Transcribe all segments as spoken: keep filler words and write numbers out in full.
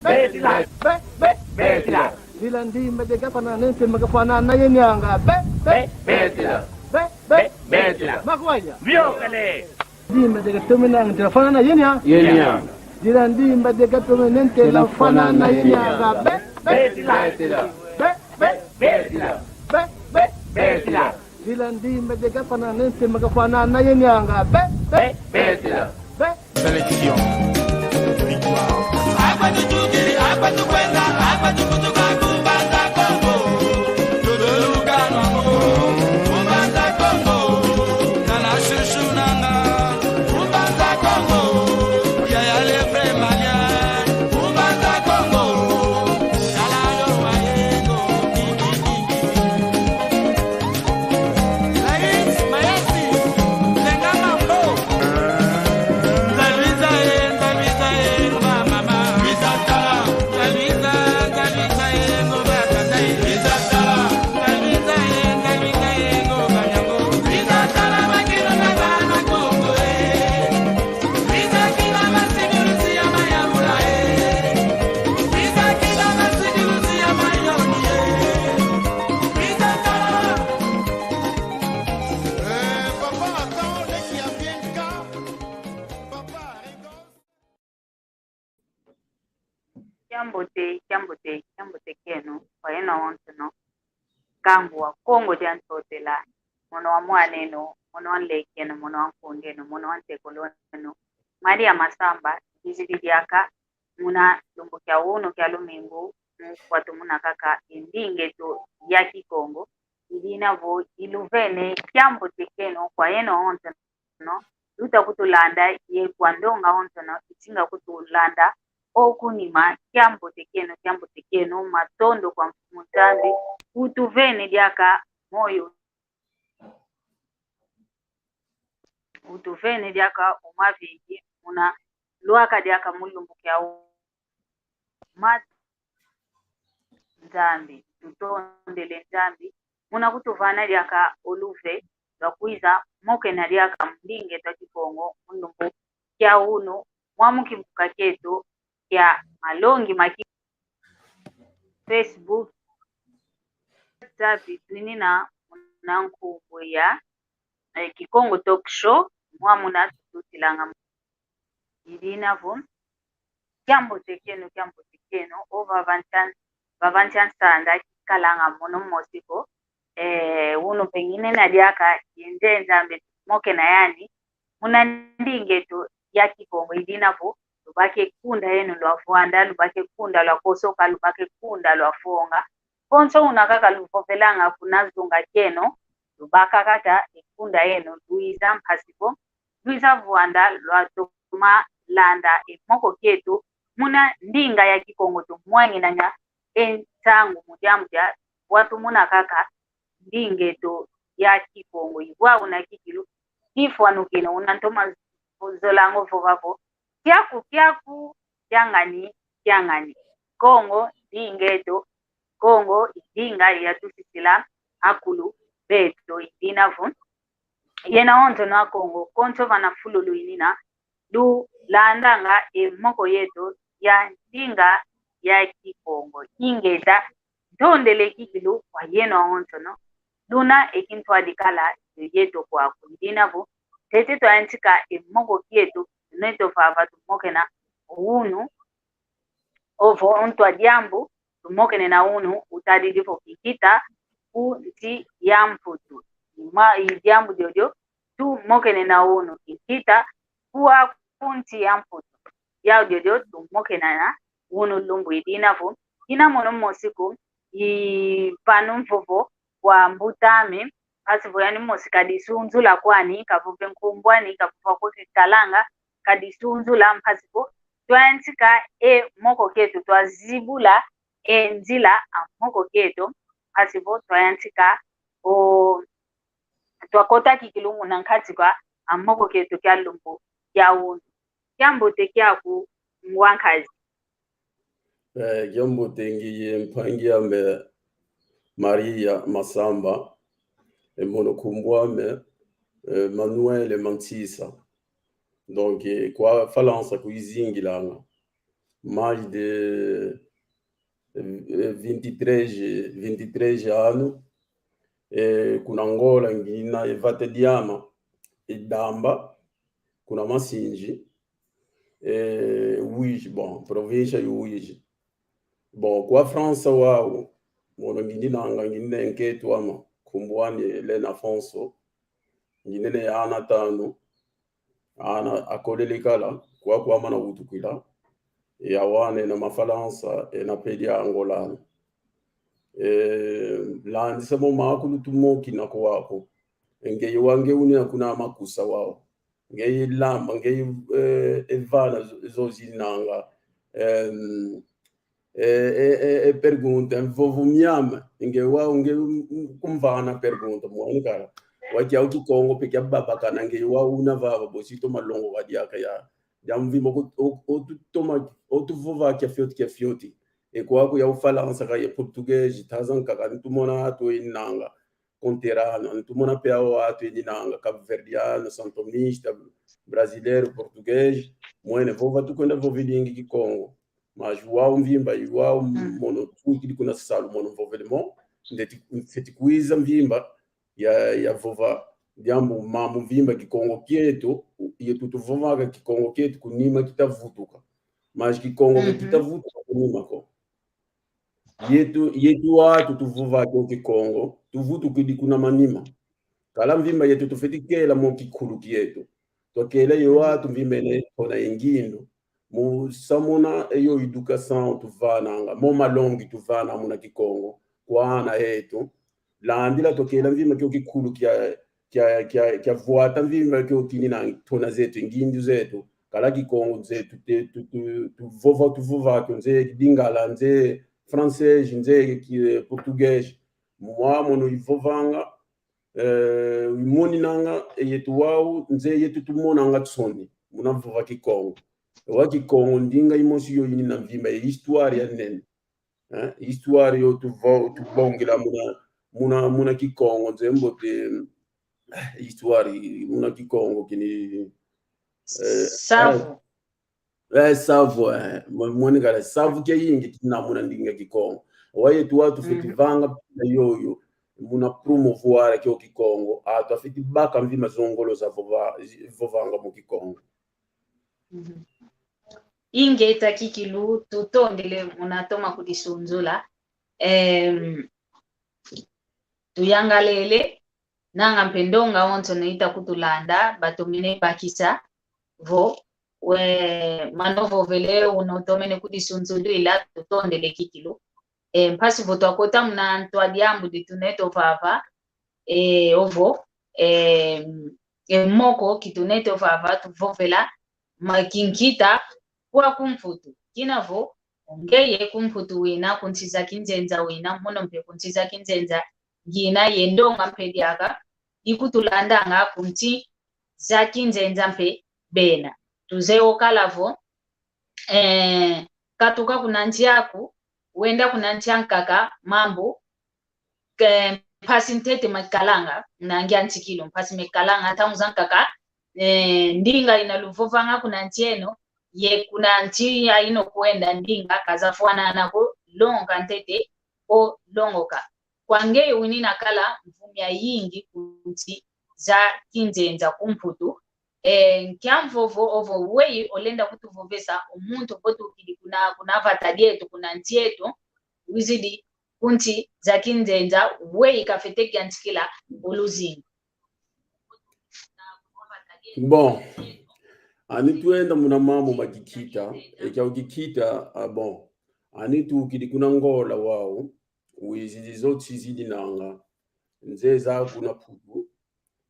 Betila. Be, be, betila. Dila ndimba de gafana nente magafana na yenianga. Be, be, betila. Be, be, betila. Makwanya. Viokele. Ndimba de gatomena nte fana na yenia. Yenia. Dila ndimba de gatomena nte la fana na yenianga. Be, be, betila. Be, be, betila. Be, be, betila. Dila ndimba de gafana nente magafana na yenianga. Be, be, betila. Be. Sélection. Kiambote, kiambote, kiambote kieno kwa yeno awonsono. Nkangu wa Kongo dia Ntotela, mono wa mwan'eno, mono wa nlek'eno, mono wa nkund'eno, mono wa ntekolw'eno, Maria Masamba, kizidi diaka muna lumbu kia unu kia lumingu, mu kwatumuna kaka e nding'eto ya Kikongo. I dina vo iluvene kiambote kieno kwa yeno awonsono luta kutulanda, ye kwa ndonga awonsono isinga kutulanda o kunima. Kiambote kieno, kiambote kieno, matondo kwa Mfumu Nzambi, utuvene diaka moyo, utuvene diaka o mavimpi, muna lwaka diaka mu lumbu kia u-, ma-, Nzambi, tutondele Nzambi muna kutuvana diaka o luve lwa kwiza mokena diaka mu nding'eto ya Kikongo mu lumbu kia unu, mwa mu kimbuka kieto kia malongi ma ki-, Facebook, WhatsApp, twinina muna nkumbu ya, eh, Kikongo Talk Show, mwa muna tututilanga. I dina vo, kiambote kieno, kiambote kieno, o vava ntia-, vava ntia nsanda kikalanga mono mosi ko. Eh, unu mpe nginena diaka ye nzenza mbe mokena yani muna nding'eto ya Kikongo. I dina vo lubaka e kunda eno lwa vwanda, lubaka e kunda lwa kosoka, lubaka e kunda lwa fonga. Konso una kaka luvovelanga kuna zunga kieno, lubaka kaka e kunda eno, luiza mpasi vo luiza vwanda lwatoma landa e moko kieto muna ndinga ya Kikongo. Tumwanginanga e nsangu mu diambu dia bwa tumona kaka nding'eto ya Kikongo i bwa una kikilu kifwanukina. Una ntoma zolanga o vova vo: kiaku, kiaku, kiangani, kiangani. Kongo nding'eto, Kongo i ndinga yatusisila akulu beto. I dina vo yeno awonsono Akongo, konso vana fulu lwinina, lulandanga e moko yeto ya ndinga ya Kikongo. Ingeta, ntondele kikilu kwa yeno awonsono. Luna e kintwadi kala yo yeto kwaku. I dina vo ntete twayantika e moko kieto, neto vava tumokena unu, ovo ntwa diambu tumokene na unu, utadidi vo kinkita ku nsi ya Mputu. I ma-, i diambu diodio tumokene na unu, kinkita kuwa ku nsi ya Mputu. Yau diodio tumokena na unu lumbu. I dina vo kina mono mosi ko, i panu mvovo kwa mbut'ame, mpasi vo yani mosi kadisunzula kwani, kavova nkumbu ani, kavova ko kikalanga, kadisunzula, mpasi vo twayantika e moko kieto, twazibula e nzila a moko kieto, mpasi vo twayantika o, twakota kikilu muna nkati kwa a moko kieto kia lumbu kia unu. Kiambote kiaku, ngwa nkazi. Eh, kiambote, ngiye mpangi ame Maria Masamba, e mono nkumbu ame, eh, Manuel Mansisa. Donc, eh, kwa Falansa kuyizingilanga. mais de, eh, vinte e três, vinte e três anos. Eh, kuna Angola, ngina e vata diama, e Damba, kuna Masinji, eh, Uíge, bon, província ya Uíge. Bon, kwa França wau, mono ngindinanga, ngina e nkento ame, nkumbu andi Lena Afonso, ngina ye ana tanu, ana akolele kala, kwa, kwa mana wutukila, e awana ena Mafalansa, ena pedi a Angola. Eh, landisa mo makulu tumokina kwaku. Ngeye wau nge unina kuna makusa wau. Ngeye lamba, ngeye, eh, e vana zo-, zozinanga. Em, eh, eh, eh, eh, pergunta, mvovo miame. Nge wau nge, mm, mm, kumvana pergunta, mwana kala. Wau kia Kikongo mpe kia babakana, nge wau una vava, bosi toma longoka diaka ya. Dia mvimba ko, o, o tu toma, o tu vova kia fioti, kia fioti. E kwaku ya Ufalansa ka ye português, taza nkaka, ntumona atu enanga. Konterano, ntumona mpe awa atu eninanga, cabo-verdiano, santomista, brasileiro, português, mwene vova tukwenda vovilingi Kikongo. Mas wau mvimba, wau, mm, mono tuikidi kuna salu, mono mvovele mo, ndeti, fwete kwiza mvimba, ya, ya vova, diambu mambu mvimba Kikongo kieto, yeto tuvovaka Kikongo kieto, kunima kita vutuka. Mas Kikongo, mhm, kita vutuka kunima ko. Yeto, yeto atu tuvova kio Kikongo, tuvutukidi kuna manima. Kala mvimba yeto tufwete kela mo kikulu kieto. Twakela yo, mhm, atu mvimba ene tona ye ngindu. Mu samuna eyo éducation tuvananga, mo malongi tuvana muna Kikongo, kwa ana eto. Landila twakela mvimba kio kikulu kia, kia, kia, kia vwata mvimba kio kinina tona zeto, ngindu zeto. Kala Kikongo zeto, te, tu, tu, tuvova, tuvova kio nze Lingala, nze francês, nze ki, eh, português. Mwa mono ivovanga, eh, imoninanga, e yeto wau, nze yeto tumonanga nsoni muna vova Kikongo. Wa Kikongo, ndinga imosi yo inina mvimba, e histoire ya nene. Eh, histoire yo tuvo-, tubongila muna, muna, muna Kikongo, nze mbote, eh, histoire, muna Kikongo kini, eh, savu. Eh, savu, eh, mo-, moni kala, savu kia yingi kina muna ndinga Kikongo. Wa yeto wau tufwete, mhm, vanga na yoyo, muna promouvoir kio Kikongo, atu afwete baka mvimba zongolo za vova-, vovanga mu Kikongo. Mhm. Ingeta kikilu, tutondele muna toma kudisunzula. Em, tuyangalele, nanga mpe ndonga onso na ita kutulanda, batomene bakisa vo, we, mano vovele, uno tomene kudisunzulila, tutondele kikilu. E, mpasi vo twakota muna ntu a diambu di tuneto vava, e, ovo, e, e moko ki tuneto vava, tuvovela ma kinkita kwa ku Mputu. Kina vo, ngeye ku Mputu wina, ku nsi za kinzenza wina, mono mpe ku nsi za kinzenza ngina, ye ndonga mpe diaka ikutulandanga ku nsi za kinzenza mpe bena. Tuzeye kala vo, eh, katuka kuna nsi aku, wenda kuna nsi ankaka, mambu, ke, mpasi ntete makalanga, na ngia nsikilu, mpasi mekalanga, ntangu zankaka, eh, ndinga ina luvovanga kuna nsi eno, ye kuna nsi ya ino kwenda ndinga ka zafwanana ko, longoka ntete, o longoka. Kwa ngeye winina kala mvumi ya yingi ku nsi za kinzenza ku Mputu, eh, nkia mvovo ovo weyi olenda kutuvovesa, o muntu vo tukidi kuna, kuna vata dieto, kuna nsi eto, wizidi ku nsi za kinzenza, weyi kafwete yantikila o luzingu. Bon, ani twenda muna mambu ma kinkita, e kia kinkita, ah, bon. Ani tukidi kuna Angola wau, wizidi zo nsi zidinanga, nze za kuna Mputu,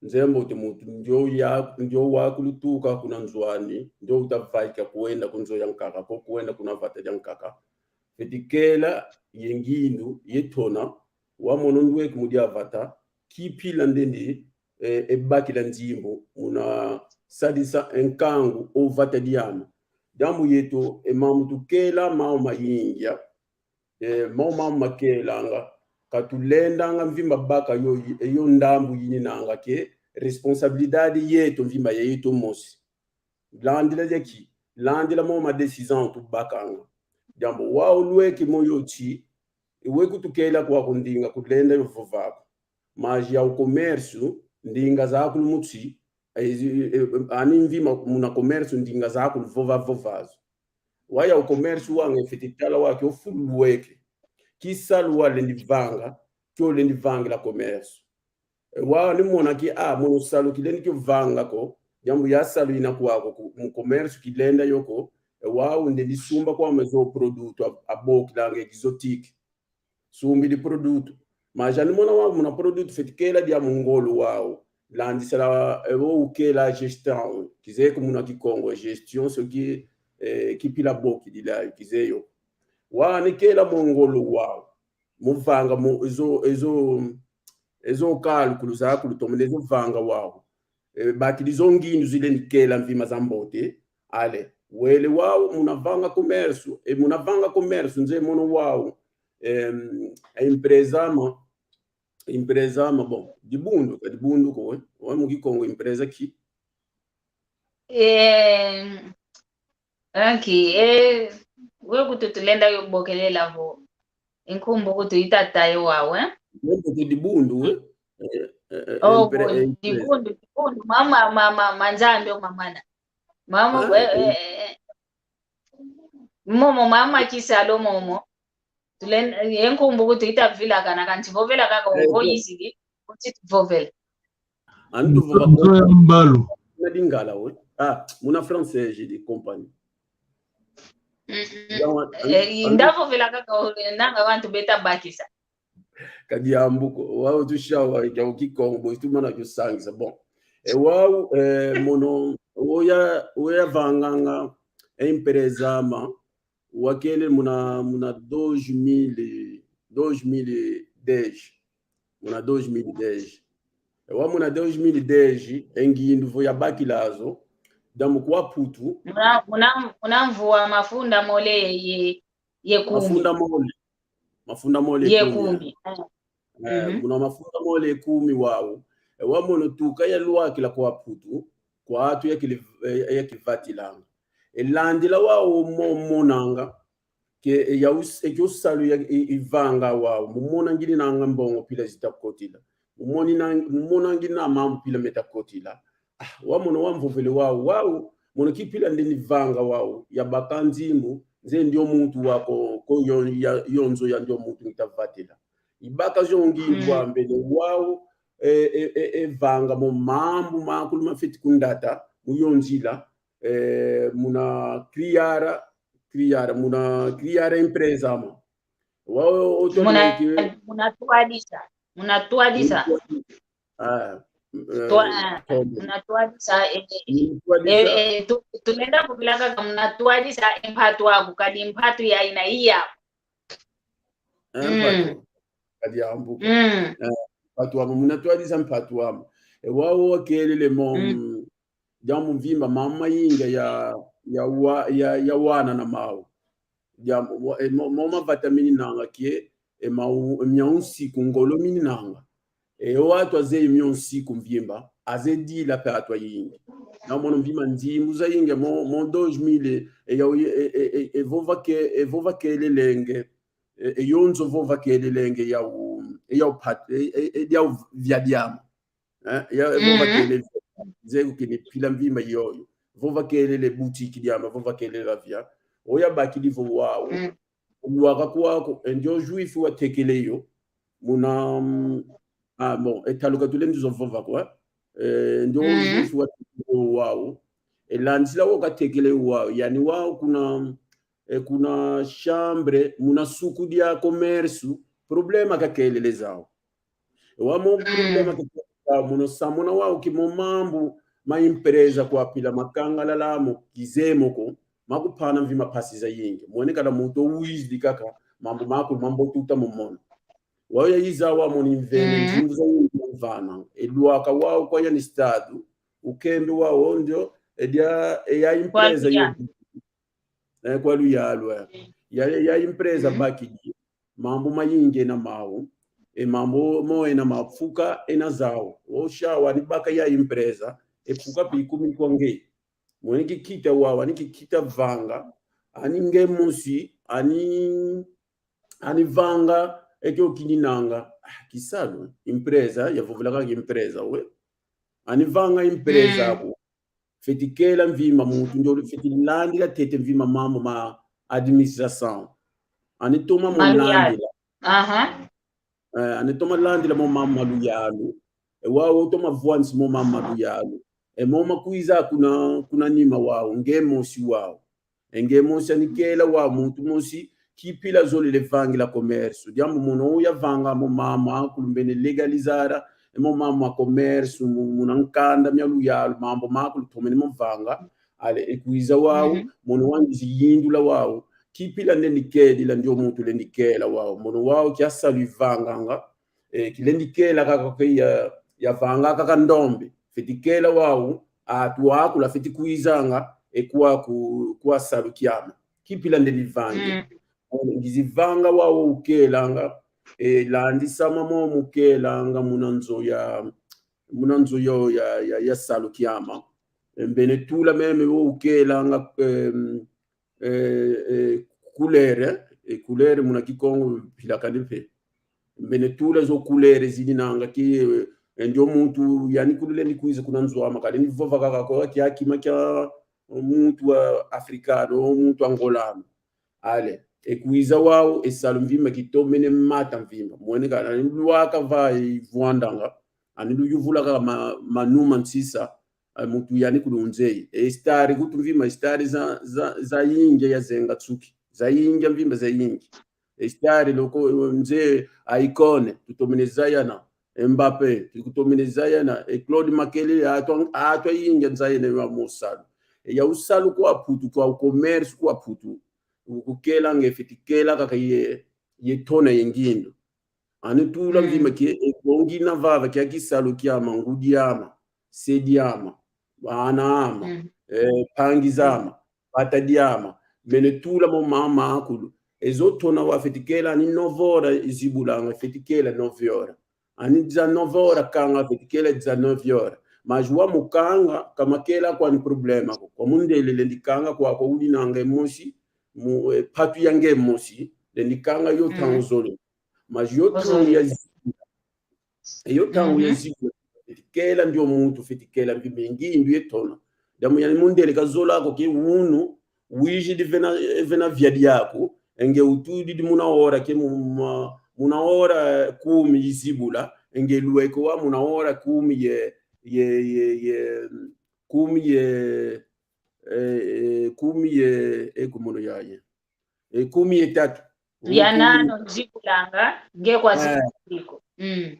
nze mbote muntu ndio ya, ndio wakulu tuka kuna nzo ani, ndio uta vaika kwenda ku nzo ya nkaka, ko kwenda kuna vata dia nkaka. Fwete kela ye ngindu, ye tona, wa mono ndweki mu dia vata, ki mpila ndendi, eh, e bakila nzimbu, muna sadisa e nkangu o vata diame. Diambu yeto, e mambu tukela, mambu mayingi, eh, mambu, mambu makelanga, ka tulendanga mvimba baka yo, e yo ndambu yininanga ke, responsabilidade yeto mvimba ya yeto mosi. Landila dia ki, landila mo ma décision tubakanga. Diambu wau lweke mo yo ti, e we kutukela kwaku ndinga kulenda yo vova ko. Mas ya o comércio, ndinga zakulu mu ti, e, e, e, ani mvima muna comércio, ndinga zakulu vova vova zo. Wau ya o comércio wanga fwete tala wau kio fulu lweke. Ki salu wau lendi vanga, kio lendi vangila comércio. E wau ni mona ki, ah, mono salu kilendi kio vanga ko, diambu ya salu ina kwaku, ku, mu comércio kilenda yo ko, e wau ndendi sumba kwame zo produto a, abokilanga exotique. Sumbidi produto. Mas ani mona wau muna produto fwete kela dia mu ngolo wau. Landisala, e wo ukela gestion. Kizeye ko muna Kikongo, gestion, so ki, eh, ki mpila bokidila, kizeye yo. Wau ni kela mu ngolo wau. Mu vanga mo, ezo, ezo, ezo cálculo zakulu tomene zo vanga wau. E, bakidi zo ngindu zilendi kela mvima za mbote. Ale, wele wau, muna vanga comércio. E, muna vanga comércio, nze mono wau. Em, a empresa ama, empresa ama, bom, dibundu, ka dibundu ko, eh? Wa mu Kikongo empresa ki? Eh, anki, eh, we kutu tulenda yo bokelela vo. E nkumbu kutu itata yo wau, eh? Nkumbu kutu dibundu, eh? Eh, eh, eh, Oh, empre-, bo, eh, empresa. Dibundu, dibundu. Mama, mama, mama, manzambi o mamana. Mama, Ah, eh, eh. eh, eh. Momo, mama, kisalo momo. Tulen, e nkumbu kutu ita vilakana, kanti vovela kaka, Eh, ovo eh. Iziki, kuti vovela. Antu vova Nzo ya mbalu. na Lingala, we. Ah, muna français, j'ai dit compagnie. Mm, mm. Yawa, Eh, antu nda vovela kaka, nanga wantu beta bakisa. Ka diambu ko. Wau tu shawa, ya o Kikongo, bo, tu mana kio sangisa. Bon. E wau, eh, mono, oya, oya vanganga, empresa ama, wakele muna, muna dois mil, dois mil e dez. Muna dois mil e dez. E wau muna dois mil e dez, e ngindu vo yabakila zo, diambu kwa Putu. Muna, muna, muna mvu wa mafunda mole ye, ye kumi. Mafunda mole. Mafunda mole Ye kumi, kumi. eh. Eh. Eh, Mhm. muna mafunda mole kumi wau. E wau mono tuka yalwakila kwa Putu, kwa atu yakili-, eh, yakivatilanga. E landila wau mo-, monanga, ke, e ya us-, e kio salu ya i-, ivanga wau. Mu mona ngininanga mbongo mpila zita kotila. Mu moni na, mu mona ngina mambu mpila meta kotila. Ah, wau mono wau mvovele wau, wau, mono ki mpila ndendi vanga wau, yabaka nzimbu, nze ndio muntu wa ko, ko yo, ya, yo nzo ya ndio muntu ngita vatela. Ibaka zo ngindu, mm, wa mbele wau, eh, eh, eh, eh, vanga mo mambu makulu mafwete kundata, mu yo nzila, eh, muna criar, criar, muna criar empresa ama. Wau, o, o, Muna, ki- muna twadisa. Muna twadisa. Ah, eh, Twa-, tombe. Muna twadisa, eh, eh, Muna twadisa. Eh, eh, tu-, tulenda vovela kaka muna twadisa e mpatu aku, kadi mpatu ya ina iya. Eh, Mm. mpatu. Ka diambu ko. Mm. Eh, mpatu ama, muna twadisa mpatu ama. E wau wakelele mo, Mm. mm, diambu mvimba, mama mayingi ya, ya wa-, ya, ya wana na mau. Diambu, wa-, e mo, mo mavata mininanga ke, e mau, e miau nsiku ngolo mininanga. E o atu azeye miau nsiku mvimba, azeye dila mpe atu ayingi. Na mono mvimba nzimbu zayingi mo, mo dois mil, e ya, e, e, e, e vova ke, e vova kelelenge, e, e yo nzo vova kelelenge ya u, e ya u pat-, e, e, e ya u via diama. Eh, ya, e vova, mhm, kelele, zeye ko kina mpila mvimba yoyo. Vova kelele boutique diama, vova kelele via. Oya bakidi vo wau. Mm. Lwaka kwaku, e ndio juif watekele yo. Muna, mm, ah, bon, e taluka tulendi zo vova kwa. E ndio, mhm, juif watekele wau. E landisila wau katekele wau. Yani wau kuna, e kuna chambre, muna suku dia comércio, problema kakelele zau. Wau mo, mm, problema ke, mono samona wau ke mo mambu ma empresa kwa mpila makangalala mo, kizeye mo ko, makupana mvimba mpasi zayingi. Mone kana muntu wizidi kaka, mambu makulu mambote uta mo mona. Wau yayiza wau mono mvene, mm, nzimbu zayingi mvana. E lwaka wau kwa yani Estado, ukembe wau o ndio, e dia, e ya empresa yo. Eh, kwa luyalu, eh. Ya, ya empresa, mhm, bakidi. Mambu mayingi ena mau. E mambu mo ena mau, mfuka ena zau. O shawa ni baka ya empresa. E mfuka mpe ikumi kwa nge. Mwene kinkita wau, ani kinkita vanga, ani nge mosi, ani, ani vanga, e kio kininanga. Ah, kisalu, empresa, yavovelaka empresa, we. Ani vanga empresa aku. Fwete kela mvimba muntu, ndio fwete landila ntete mvimba mambu ma administração. Ani toma mo landila. Aha. Eh, ani toma landila mo mambu ma luyalu. E wau toma vwanisa mo mambu ma luyalu. E mo makwiza kuna, kuna nima wau, nge mosi wau. E nge mosi ani kela wau muntu mosi, nki mpila azolele vangila comércio. Diambu mono yavanga mo mambu makulu mbeni legalizada, e mo mambu ma comércio, mu-, muna nkanda mia luyalu, mambu makulu tomene mo vanga. Ale, e kwiza wau, mono wau ngizi yindula wau. Nki mpila ndendi kedila ndio muntu lendi kela wau. Mono wau kia salu ivanganga. E, kilendi kela kaka ke ya, yavanga kaka ndombe. Fwete kela wau, atu akulu afwete kwizanga, e kwaku, kwa salu kiame. Nki mpila ndendi vange. Ngizi vanga wau ukelanga, e, landisa mo mambu ukelanga muna nzo ya, muna nzo yo ya, ya, ya salu kiame. E, mbeni tula meme wo ukelanga, em, eh, eh, couleur, eh, couleur muna Kikongo vilakani mpe. Mbeni tula zo couleur zininanga ki, eh, ndio muntu yani kulu lendi kwiza kuna nzo ame, kalendi vova kaka ko kia kima kia muntu wa africano, muntu angolano. Ale, e kwiza wau, e salu mvimba kitomene mata mvimba. Mwene kala, ani lwaka va ivwandanga, ani luyuvulaka ma-, manuma nsisa, eh, muntu yani kulunzeye. E stari kutu mvimba, stari za, za, zayingi ya zenga tsuki. Zayingi mvimba zayingi. E stari loko, eh, nze icône, tutomene zayana. Mbappé, tutomene zayana. E Claude Makélélé, atu, atu ayingi nzayana wa mo salu. E yau salu kwa Mputu, kwa commerce kwa Mputu. Ukukelanga fwete kela kaka ye, ye tona ye ngindu. Ani tula mvimba ke, e kongina vava kia kisalu kiame, ngudi ame, se diame, ana ame, eh, mpangi zame, vata diame. Mbeni tula mo mambu makulu. E zo tona wau fwete kela ani nove horas izibulanga, fwete kela nove horas. Ani dix-neuf horas kanga fwete kela dix-neuf horas. Mas wau mu kanga, ka makela kwani problema ko. Kwa mundele lendi kanga kwa, kwa uninanga mosi, mu, eh, mpatu ya nge mosi, lendi kanga yo ntangu zole. Mas yo ntangu ya zibula. E yo ntangu ya zibula. Fwete kela ndio muntu, fwete kela mbi mingi, ndio ye tona. Diambu yani mundele kazola ko ke unu, wizidi vena, vena viadi yaku, e nge utudidi muna hora ke mu-, ma-, muna hora kumi izibula, e nge lweke wau muna hora kumi ye, ye, ye, ye, kumi ye, eh, eh, kumi ye, e ku mono yayi. E kumi ye tatu. Ya nano nzibulanga, nge kwa zibudi ko. Mm.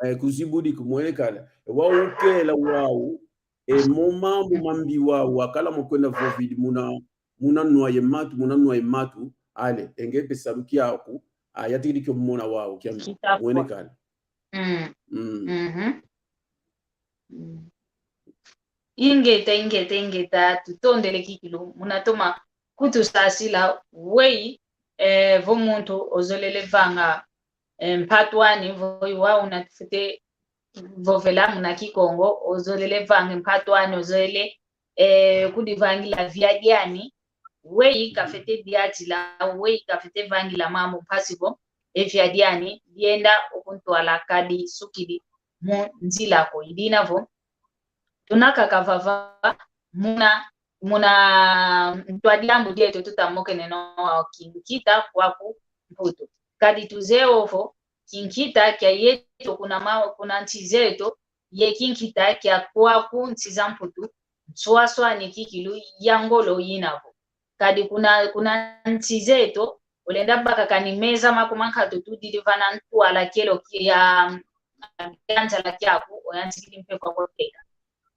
Eh, kuzibudi ko mwene kala. E wau ukela wau, e mo mambu mambi wau, wakala mo kwenda vovidi muna, muna nwa ye matu, muna nwa ye matu, ale, e nge mpe salu kiaku, ayantikidi kio mona wau, kiambi. Mwene kala. Mm. Mm. Mhm. Mm. Ingeta, ingeta, ingeta, tutondele kikilu. Muna toma kutusasila, weyi, eh, vo muntu ozolele vanga, eh, mpatu ani, vo i wau una tufwete vovela muna Kikongo, ozolele vanga mpatu ani, ozolele, eh, kudivangila viadi ani, weyi kafwete diatila, weyi kafwete vangila mambu mpasi vo, e viadi ani, dienda okuntwala ka disukidi mu nzila ko. I dina vo, tuna kaka vava, muna, muna ntwa diambu dieto tuta mokene no kinkita kwaku Mputu. Kadi tuzeye ovo, kinkita kia yeto kuna ma-, kuna nsi zeto, ye kinkita kia kwaku nsi za Mputu, nswaswani kikilu ya ngolo yina vo. Kadi kuna, kuna nsi zeto, olenda baka kani meza maku mankatu tudidi vana ntwala kielo ki-, ya, ya nzala kiaku, oyantikidi mpe kwa koteka.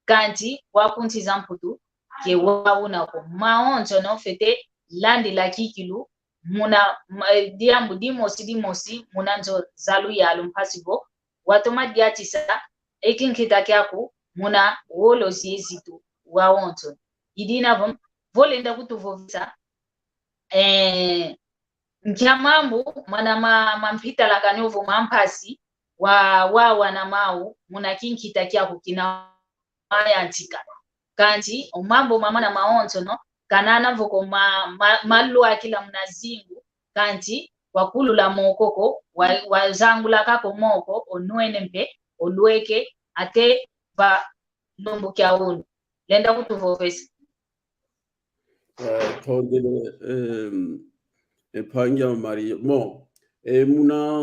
Kansi, kwaku nsi za Mputu, ke wau una ko. Mawonsono fwete landila kikilu, muna, ma-, diambu dimosi dimosi, muna nzo za luyalu mpasi vo, watoma diatisa e kinkita kiaku muna wolosi ye zitu wawonso. I dina vo, vo lenda kutuvovesa, eh, nkia mambu mana ma, ma mpitalakani ovo ma mpasi wa, wa wana mau muna kinkita kiaku kina mayantika. Kansi o mambu mamana mawonsono, kanana vo ko ma, ma, malwakila muna zingu, kansi wakulula moko ko, wa, wazangula kaka o moko, onwene mpe, olweke, ate va lumbu kia unu. Lenda kutuvovesa. Eh, tondele, em, e mpangi ame Maria. Bon, e muna,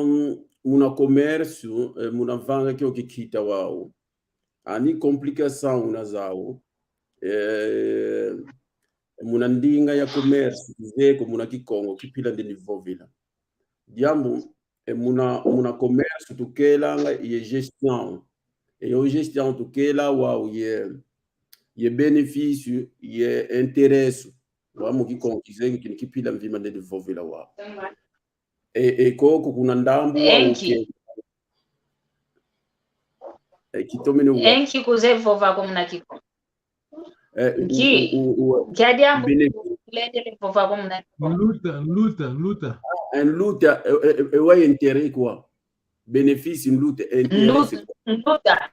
muna comércio, e muna vanga kio kinkita wau. Ani complicação una zau. Eh, muna ndinga ya comércio, kizeye ko muna Kikongo, ki mpila ndendi vovila. Diambu, e muna, muna comércio tukelanga ye gestão. E yo gestão tukela wau ye, ye benefício, ye interesse. Wa mu Kikongo kizeye ko kina ki mpila mvimba ndendi vovila wau. E, e koko kuna ndambu wau Enki. Ke-, e kitomene wa. Enki kuzeye vova ko muna Kikongo. Eh, u-, Nki. u-, u-, u-, Kia diambu bene-, kulendele vova ko muna Kikongo. Luta, luta, luta. en luta, eh, eh, eh, wa intérêt quoi? Bénéfice, en luta, intérêt, Luta, c'est quoi? luta,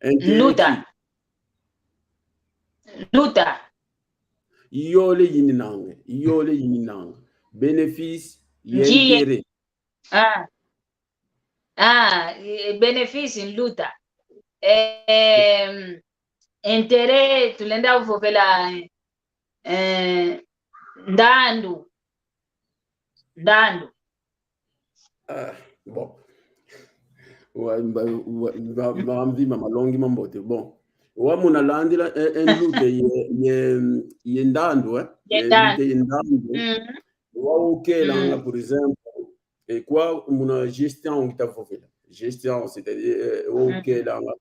Intérêt luta. qui? Luta. Yole yininanga, yole yininanga. Bénéfice, ye Ngiye. Intérêt. Ah. Ah, eh, benefício, luta. Eh, interesse, tulenda vovela, eh, ndandu. Ndandu. Ah, bon. Wa, mba, wa, mba, mba, mvimba malongi mambote. Bon. Wa muna landila, eh, en luta ye, ye, ye ndandu, eh? Ye Ye ndandu. luta ye ndandu. Mm. Wa ukelanga, Mm. por exemplo, e kwa muna gestão ngita vovela. Gestão, c'est-à-dire, eh, wa Mm. ukelanga,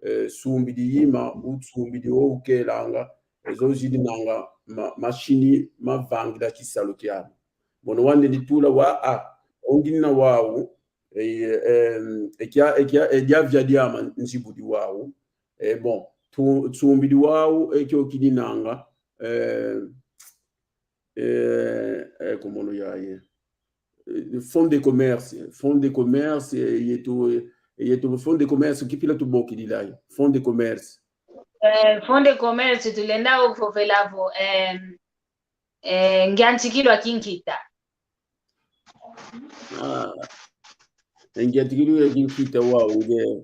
eh, sumbidi yima, ou sumbidi wa ukelanga, e zo zidinanga ma, masini mavangila kisalu kiamu. Mono wande ni tula wa, ah, onginina wau, e, e, e kia, e kia, e dia via diama nzibudi wau. E bon, tu, sumbidi wau, e kio kininanga, eh, eh, eh, komono yayi. Eh, fonds de commerce, fonds de commerce, eh, yeto, eh, yeto fonds de commerce, ki mpila tubokidila yo? Fonds de commerce. Eh, fonds de commerce, tulenda vovela vo, eh, eh, ngiantikilwa kinkita. Ah, ngiantikilwa kinkita wau, nge,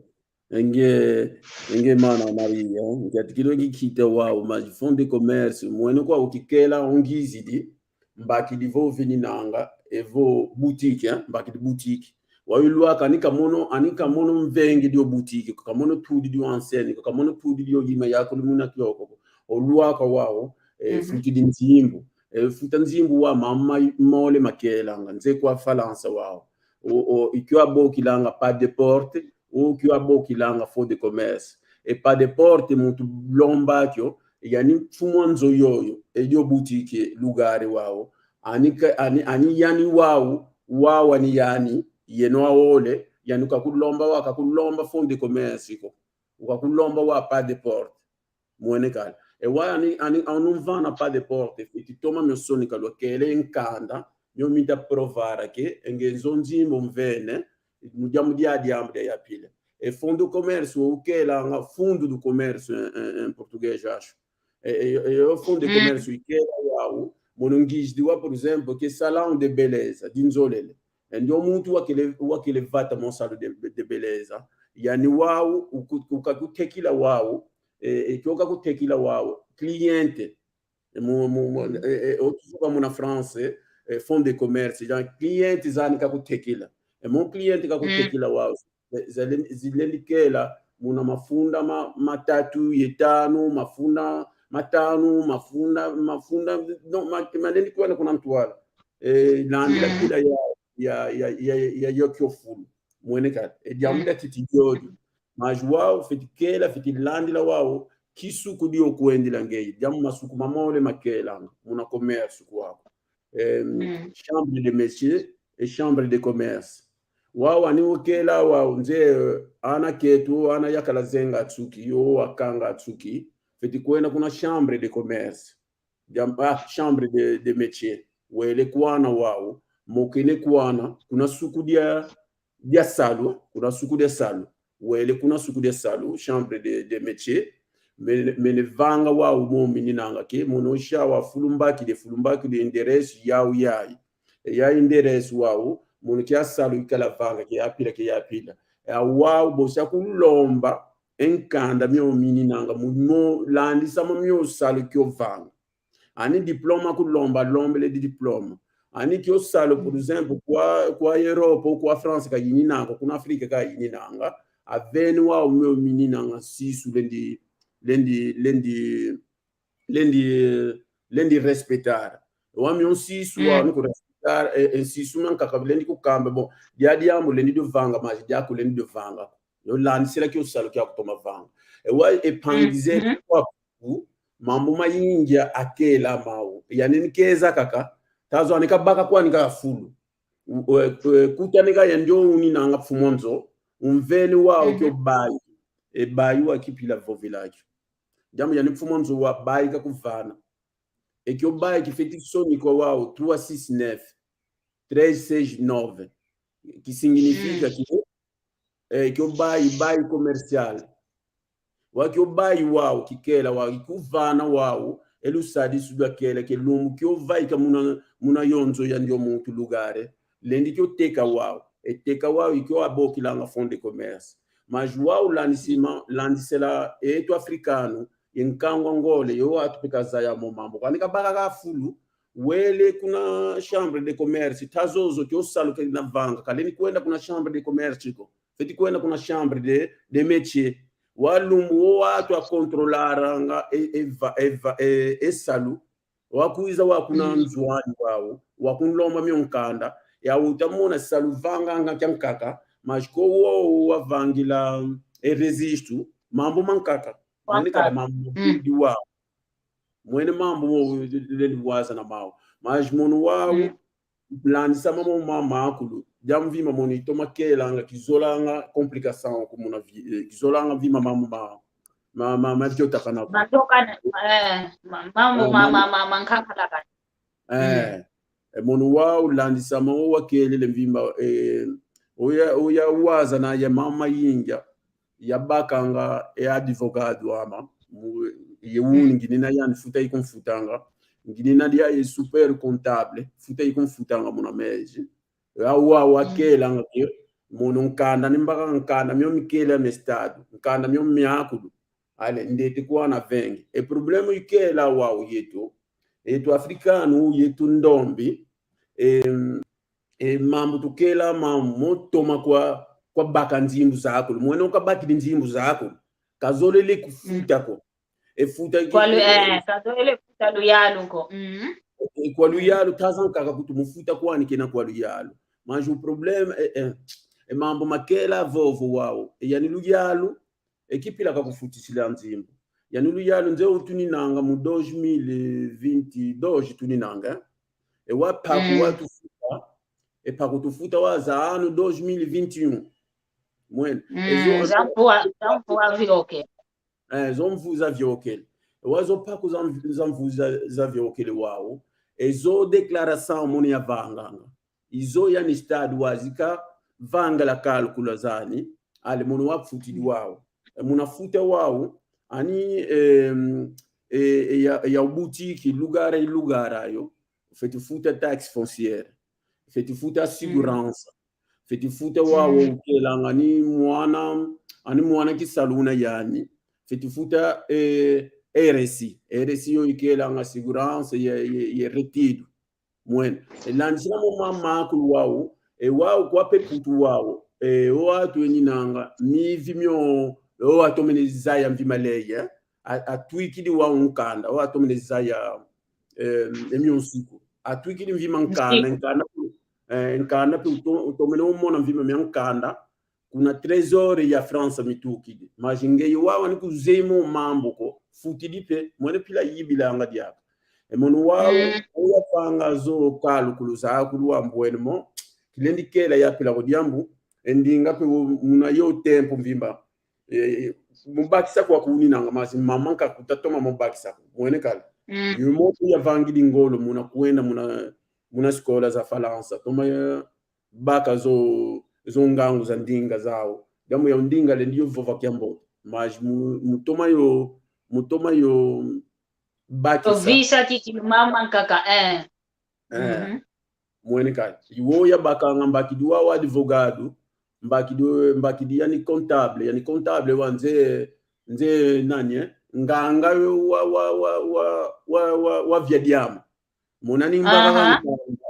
nge, nge mana Maria, ngiantikilwa kinkita wau, mas fonds de commerce, mwene kwa ukikela ongizidi, mbakidi vo vininanga, e vo boutique, hein, mbakidi boutique. Wa ulwaka ani kamono, ani kamono mvenge dio boutique, kamono tudi dio enseigne, kamono tudi dio yima yakulu muna kioko. Olwaka wau, e, Mhm. futidi nzimbu. E, futa nzimbu wa mama mole makelanga, nze kwa Falansa wau. O, o, i kio abokilanga pas de porte, o kio abokilanga fonds de commerce. E pas de porte muntu lomba kio, yani mfumu a nzo yoyo, e dio boutique, lugar wau. Ani ka, ani, ani yani wau, wau ani yani, yeno aole, yani kakulomba wa, kakulomba fonds de commerce ko. Kakulomba wa pas de porte. Mwene kala. E wa ani, ani, anu mvana pas de porte, fwiti toma mio sonika lwakele nkanda, mio mita provara que, e nge nzo nzimbu mvene, mu diambu dia diambu dia ya mpila. E fonds do comércio, ukelanga fundo do comércio em, em, em português, acho. E, e, e, o fonds de Mm. comércio, ikela wau, mono ngizidi wa, por exemplo, que salão de beleza, dinzolele. E ndio muntu wakele, wakele vata mo salão de, de beleza. Yani wau, uku-, ukakutekila wau, e, e, kio kakutekila wau, cliente. E mo, mo, mo, e, e, o tuzuka muna France, e, fonds de commerce, ya cliente zani kakutekila. E mo cliente kakutekila wau. E, zale-, zilendi kela muna mafunda ma, matatu, ye tanu, mafunda matanu, mafunda, mafunda, no, ma, malendi kwenda kuna ntwala. E, landila Mm. kila ya, ya, ya, ya, ya, ya kio fulu. Mwene kala. E diambu dia titi diodio. Mas wau, fwiti kela, fwiti landila wau, ki suku dio kwendila ngeye. Diambu masuku mamole makelanga, muna comércio kwaku. Em, Mm. chambre de métier et chambre de commerce. Wau ani ukela wau, nze, eh, ana ketu, ana yakala zenga nsuki, yo wakanga nsuki, fwiti kwenda kuna chambre de commerce. Diam-, ah, chambre de, de métier. Wele kwana wau, mokene kwana, kuna suku dia, dia salu, kuna suku dia salu. Wele kuna suku dia salu, chambre de, de métier. Mene, mene vanga wau mo mininanga ke, mono sia wa fulu mbakidi, fulu mbakidi endereço yau yayi. E ya endereço wau, mono kia salu ikala vanga ke ya pila, ke ya pila. E wau bosia kulomba e nkanda mio mininanga, mu, mo landisa mo mio salu kio vanga. Ani diploma kulomba, lombele di diploma. Ani kio salu, por exemplo, kwa, kwa Europa, kwa France ka yininanga, kuna Afrika ka yininanga. Aveni wau mio mininanga nsisu lendi, lendi, lendi, lendi, lendi respeitar. Wa mio nsisu wa, mm, ni ku respeitar, e, e nsisu mankaka lendi kukamba, bon, dia diambu lendi dio vanga, mas diaku lendi dio vanga. Yo landisila kio salu kia kutoma vanga. E wa e pangize, mhm, kwa ku, mambu ma India akela mau. Yani ni keza kaka, tazwa ni kabaka kwani ka fulu. U-, e, e, kuta ni ka ya ndio uninanga mfumu nzo, umveni wau, mhm, kio bayi. E bayi wa kipila vovela kio. Diambu yani mfumu nzo wa bayi kakuvana. E kio bayi kifeti sonikwa wau trois six neuf, treize seize nove. Ki significa, mm, que, eh, kio bayi, bayi comercial. Wa kio bayi wau kikela, wa kikuvana wau e lusadisu lwakela, ke lumbu kio vaika muna, muna yo nzo ya ndio muntu, lugar, lendi kio teka wau. E teka wau i kio abokilanga fonds de commerce. Mas wau landisima, landisela eto africano, ye nkangu Angola, yo atu pe kazaya mo mambu. Kwani kabaka ka fulu, wele kuna chambre de commerce, ta zozo kio salu kena vanga, ka lendi kwenda kuna chambre de commerce ko. Feti kwenda kuna chambre de, de métier. Wa lumbu wo atu akontrolaranga e, e va-, e va-, e, e salu. Wa kwiza wa kuna, mm, nzo ani wau, wa kunlomba mio nkanda. Ya uta mona salu vanganga kiankaka, mas ko wo wavangila e registro, mambu mankaka. Mankaka. Mani kala mambu, mm, di wau. Mwene mambu mo lendi wazana mau. Mas mono wau, mm, landisa mo ma-, makulu. Diambu mvimba mono itoma kelanga, kizolanga complicação ko muna vi-, eh, kizolanga mvimba mambu ma, ma, ma, ma viotakana ko. Matokana, eh, ma-, mambu, eh, ma-, ma-, ma-, ma-, mankangalakana. Eh, mm, eh, mono wau landisa mo wakelele mvimba, eh, oya, oya wazana ye mambu ma India. Yabakanga e advogado ama, mu-, ye unu, mm, nginina yani futa ikunfutanga, nginina dia ye super comptable, futa ikunfutanga muna mês. Wau, wau, mm, wakelanga ke, mono nkanda ni mbaka nkanda mio mikela me Estado, nkanda mio miakulu. Ale, ndeti kwana vengi. E problema ikela wau yeto, yeto africano, yeto ndombi, em, e mambu tukela ma mo toma kwa, kwa baka nzimbu zakulu. Mwene ukabakidi nzimbu zakulu, kazolele kufuta ko. E futa ki-, kwa lu-, e, eh, kazolele futa luyalu ko. Mm. E kwa luyalu, taza nkaka kutu mu futa kwani kena kwa luyalu. Mas o problema, e, e, e mambu makela vovo wau. E yani luyalu, e kipila kakufutisila nzimbu. Yani luyalu nze utuninanga mu dois mil e vinte e dois tuninanga, eh? E wa paku, mm, watufuta, e paku tufuta wa za ano dois mil e vinte e um. Mwene. Mm, e zo, za mvua, za mvua vioke. Eh, zo mvu zaviokele. E wa zo paku za mv-, za mvu za, zaviokele wau. E zo declaração mono yavanganga. I zo yani Estado wazika vangala cálculo zani, ale mono wafutidi wau. E muna futa wau, ani, em, e, e ya, e ya boutique, lugar e lugar ayo, feti futa taxe foncière, feti futa segurança, feti futa wau, mm, ukelanga ni mwana, ani mwana kisalu una yani, feti futa, eh, R S I. R S I yo ikelanga segurança ye, ye, ye retido. Mwene. E landisila mo ma-, makulu wau, e wau kwa pe putu wau, e o atu eninanga, mivi mio, o atomene zaya mvi maleye, eh? A, atwikidi wau nkanda, o atomene zaya, eh, e mio nsuku. Atwikidi mvi ma nkanda, nsuku, nkanda, eh, nkanda pe uto-, utomene umona mvi ma mia nkanda, kuna trésor ya France mitukidi. Mas ngeye wau ani kuzeye mo mambu ko, futidi pe, mwene pila yibilanga diaka. E mono wau, mm, oya vanga zo cálculo zakulu wambwene mo, kilendi kela ya pila ko diambu, e ndinga pe wo muna yo tempo mvimba. E, e, mu bakisa kwa kuninanga, mas mama nka kuta toma mo bakisa ko. Mwene kala. Mm. Yo mo ya vangidi ngolo muna kwenda muna, muna escola za Falansa. Toma ya, baka zo, zo ngangu za ndinga zau. Diambu ya ndinga lendi yo vova kiambote. Mas mu, mu toma yo, mu toma yo bakisa. Ovisa kikilu mama nkaka, eh. Eh. Mwene kala. I wo yabakanga mbakidi wa, wa advogado, mbakidi, mbakidi yani comptable, yani comptable wa nze, nze nani, eh? Nganga wa, wa, wa via diama. Mona ni mbaka, aha, nkanda.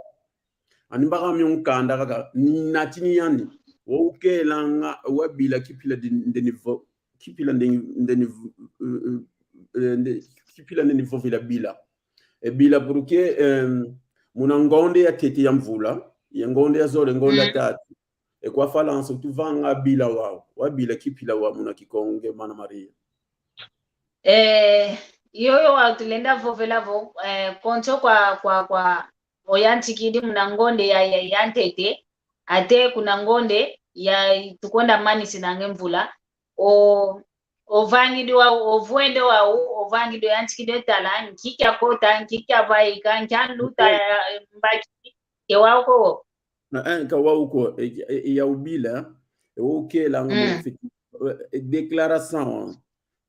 Ani mbaka mio nkanda kaka, ni natini yani. Wo ukelanga, wabila kipila di-, ndeni vo-, kipila ndeni, ndeni vo-, eh, eh, nde-, kipila ndeni vovila bila. E bila porque, em, muna ngonde ya tete ya mvula, ya ngonde ya zole, ngonde ya tatu. E kwa Falansa tuvanga bila wau, wabila kipila wa muna Kikongo nge mana Maria. Eh, yoyo wa tulenda vovela vo, eh, konso kwa, kwa, kwa, oyantikidi muna ngonde ya, ya, ya ntete, ate kuna ngonde ya tukonda manisinanga e mvula, o, ovangidi wa, ovwende wau, ovangidi oyantikidi tala, nki kiakota, nki kiavaika, nki anluta, eh, mbaki, ke wau ko. Na, eh, ka wau ko, e, e, e ya ubila, e wo ukelanga, mm, mo fiti, eh, e declaração,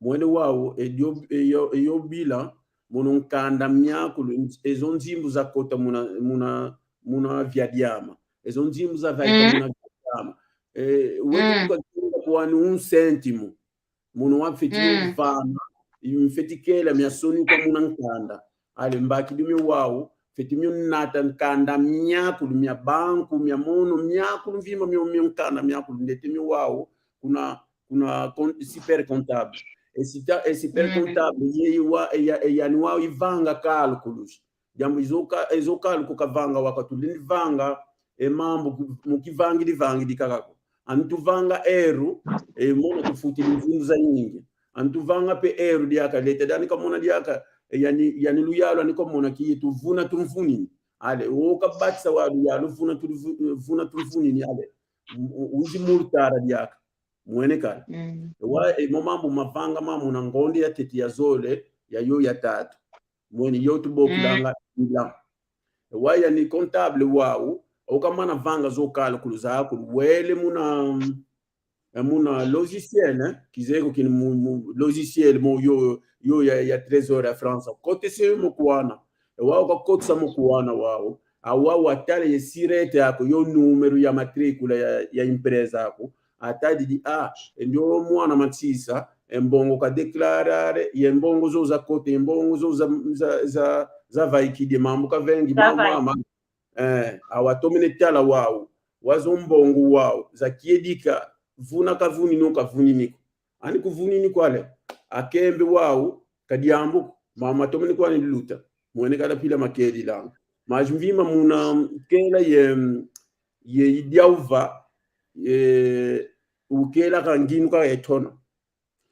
mwene wau, e dio, e yo, e yo bila, muna nkanda miakulu, e zo nzimbu zakota muna, muna, muna via diama. E zo nzimbu zavaika, mm, muna via diama. E, wetu, mm, tuka kinga kwani un cêntimo. Muna wa fiti, mm, vana, i fiti kela mia sonika muna nkanda. Ale mbakidi mio wau, fiti mio nata nkanda miakulu, mia banco, mia mono, miakulu mvimba mio, mio nkanda miakulu, ndeti mio wau, kuna, kuna con-, super comptable. E sita-, e super, mm, comptable, ye wa, e ya, e yani wau ivanga cálculos. Diambu izo ka-, izo cálculo kavanga wau ka tulendi vanga, e mambu ku-, mu kivangidi vangidi kaka ko. Ani tuvanga euro, e mono tufutidi nzimbu za nyingi. Ani tuvanga mpe euro diaka, leta diani kamona diaka, e yani, yani luyalu ani kamona ki yetu vuna tumvunini. Ale, wo kabakisa wau luyalu vuna tu-, vuna tumvunini, ale. U-, u-, uzi multara diaka. Mwene kala. Mm. Wa, e mo mambu mavanga muna ngonde ya tete, ya zole, ya yo ya tatu. Mwene yo tubokilanga, mm, bila. Wa yani comptable wau, okamana vanga zo cálculo zaku, wele muna, eh, muna logiciel, eh? Kizeye ko kina mu, mu logiciel mo yo, yo ya, ya Trésor ya França. Kotese mo kuana. E wau kakotesa mo kuana wau. Awa watala ye sirete yaku, yo número ya matrícula ya, ya empresa yaku. Atadidi, ah, e ndio mwana Matsisa, e mbongo ka declarar, ye mbongo zo zakota, ye mbongo zo za, za, za, zavaikidi, mambu kavengi, mambu mama. Eh, awa tomene tala wau, wa zo mbongo wau, za kiedika, vuna kavunini, kavunini ko. Ani kuvunini ko ale, akembe wau, ka diambu ko, mama tomene kwani luta. Mwene kala mpila makedilanga. Mas mvimba muna kela ye, ye idiauva, ye ukela ka ngindu ka etona.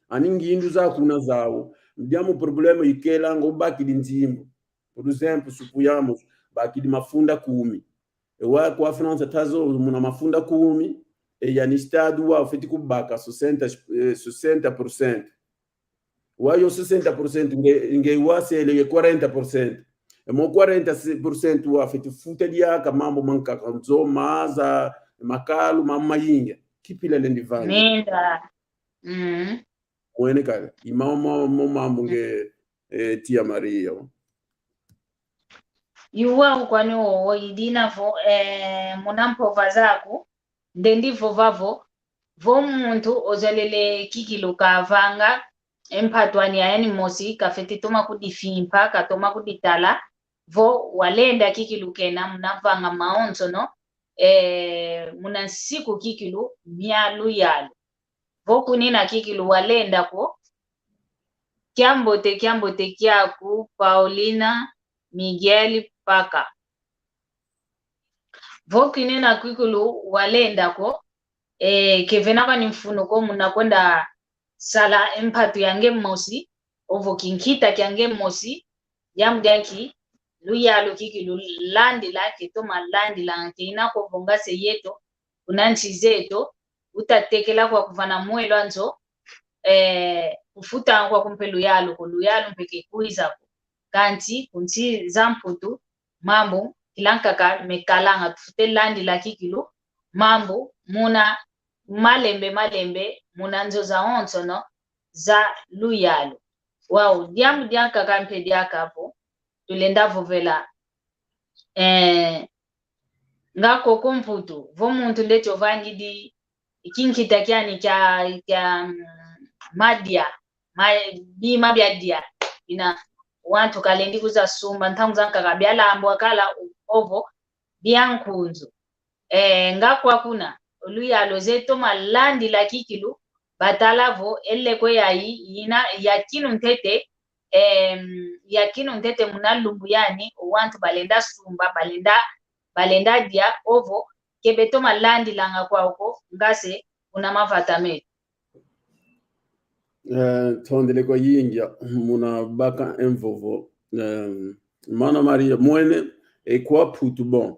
Ani ngindu za kuna zau. Diambu problema ikelanga ubakidi nzimbu. Por exemplo, suponhamos, bakidi mafunda kumi. E wa kwa França tazo muna mafunda kumi, e yani Estado wau fiti kubaka sessenta, eh, sessenta por cento. Wa yo sessenta por cento nge, nge wasele ye quarenta por cento. E mo quarenta por cento wau fiti futa diaka mambu mankaka, nzo, maza, makalu, mambu mayingi. Kipila lendi vanga. Nenda. Mm. Mwene kala. I mo, mo, mo mambu nge, eh, Tia Maria. I wau kwani wo, wo idina vo, eh, muna mpova zaku, ndendi vova vo, vo muntu ozolele kikilu kavanga, e mpatu ani ya yani mosi, kafeti toma kudifimpa, katoma kuditala, vo walenda kikilu kena, muna vanga mawonsono, eh, muna nsiku kikilu mia luyalu. Vo kunina kikilu walenda ko. Kiambote, kiambote kiaku, Paulina Miguel Paka. Vo kunina kikilu walenda ko, eh, ke vena kwani mfunu ko muna kwenda sala e mpatu ya nge mosi, ovo kinkita kia nge mosi, diambu diaki, luyalu kikilu landila, ke toma landila, ke ina ko vonga se yeto, kuna nsi zeto, uta tekela kwa kuvana mwelo a nzo, eh, kufuta kwa ku mpe luyalu ko, luyalu mpe ke kwiza ko. Kansi, ku nsi za Mputu, mambu, kila nkaka mekalanga, tufwete landila kikilu, mambu, muna malembe, malembe, muna nzo zawonsono, za luyalu. Wau, diambu diankaka mpe diaka vo tulenda vovela. Eh, nga koko Mputu, vo muntu ndeti ovangidi kinkita kiani kia, kia, mm, madia, ma-, bima bia dia, bina wantu kalendi kwiza sumba, ntangu zankaka bialambwa kala ovo bia nkunzu. Eh, nga kwa kuna, o luyalu ze toma landila kikilu, batala vo e lekwa yayi yina ya kinu ntete, em, ya kinu ntete muna lumbu yani, o wantu balenda sumba, balenda, balenda dia, ovo ke betoma landilanga kwau ko, nga se kuna mavata meto. Eh, tondele kwa yingi, muna baka e mvovo. Eh, Mana Maria, mwene, e kwa Mputu, bon,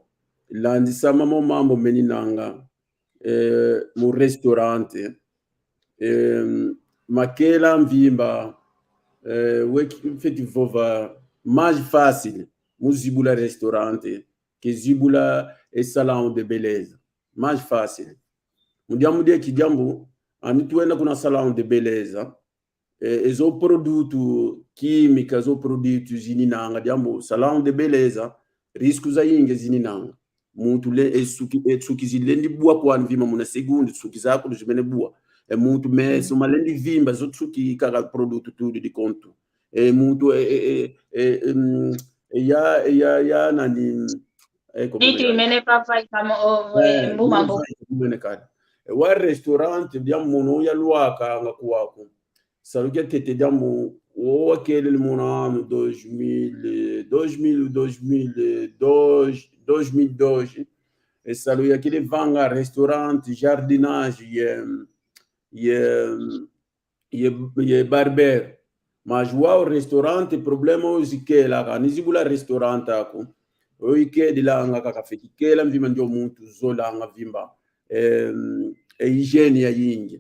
landisama mo mambu meninanga, eh, mu restaurante. Eh, makela mvimba, eh, weki feti vova mais fácil mu zibula restaurante ke zibula e salão de beleza. Mais fácil. Mu diambu dia ki diambu, ani twenda kuna salão de beleza, eh, ezo produto química, ezo produto zininanga, diambu salão de beleza, risco zayingi zininanga. Muntu le, e suki, e suki zilendi bwa kwani vimba muna segundo, suki zaku zimene bwa. E muntu meso malendi vimba, zo suki kaka produto tudo de conto. E muntu, e, e, e, e, em, e ya, e ya, ya nani, e, como Nitu se llama? Imene papa ikamo, o, eh, e, mbuma mbo. Imene kali. E wa restaurante, dia mono ya lwakanga kwaku. Salu kia ntete diambu, wo wakelele muna anu dois mil, eh, dois mil, dois mil, eh, dois, dois mil e dois. E salu yakele vanga restaurante, jardinage, ye, ye, ye, ye barbeiro. Mas wau restaurante, problema ozi kela ka, ni zibula restaurante aku. Oyi kedilanga kaka feti kela mvimba ndio muntu zolanga mvimba. Em, e higiene yayingi.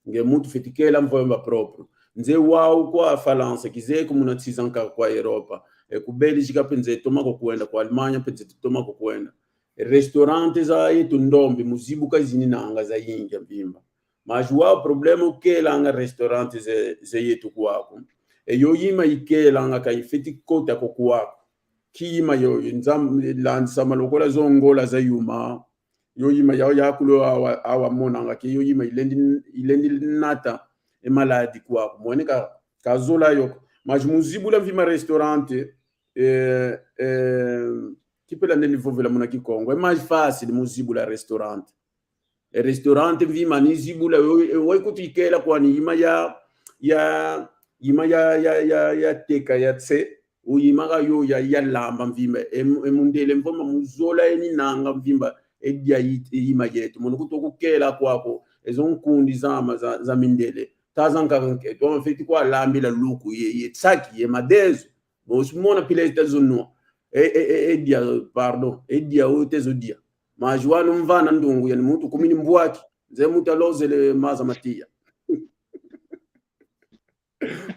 Nge muntu feti kela mvimba próprio. Nze wau kwa Falansa, kizeye ko muna nsi zankaka kwa Europa. E ku Bélgica mpe nze toma ko kwenda, kwa Alemanha mpe nze toma ko kwenda. E restaurante za yetu ndombe, mu zibuka zininanga zayingi mvimba. Mas wau problema ukelanga restaurante ze, ze yetu kwaku. E yo yima ikelanga ka ifeti kota ko kwaku. Ki yima yo, nzam-, landisama lokola zo ngola za yuma. Yo yima yau yakulu awa, awa monanga ke yo yima ilendi, ilendi nata e maladie kwaku. Mwene ka, ka zola yo ko. Mas mu zibula mvimba restaurante, eh, eh, kipela nde ni vovela muna Kikongo. E mais fácil mu zibula restaurante. E restaurante mvimba ni zibula, yo, e, wai kutu ikela kwani yima ya, ya, yima ya, ya, ya, ya teka ya tse, uyima ka yo ya, ya lamba mvimba. E mu-, e mundele mvoma mu zola eninanga mvimba, e dia yi-, e yima yetu. Mono kutu kukela kwaku, ezo nkundi zama za, za mindele. Taza nkaka nke, toma feti kwa lambila luku, ye, ye tsaki, ye madezo. Bon, si mona pila ita zo nwa. E, e, e, e dia, pardon, e dia, o tezo dia. Mas wau mvana ndungu, yani muntu kumini mbwaki. Nze muntu alozele maza ma tiya.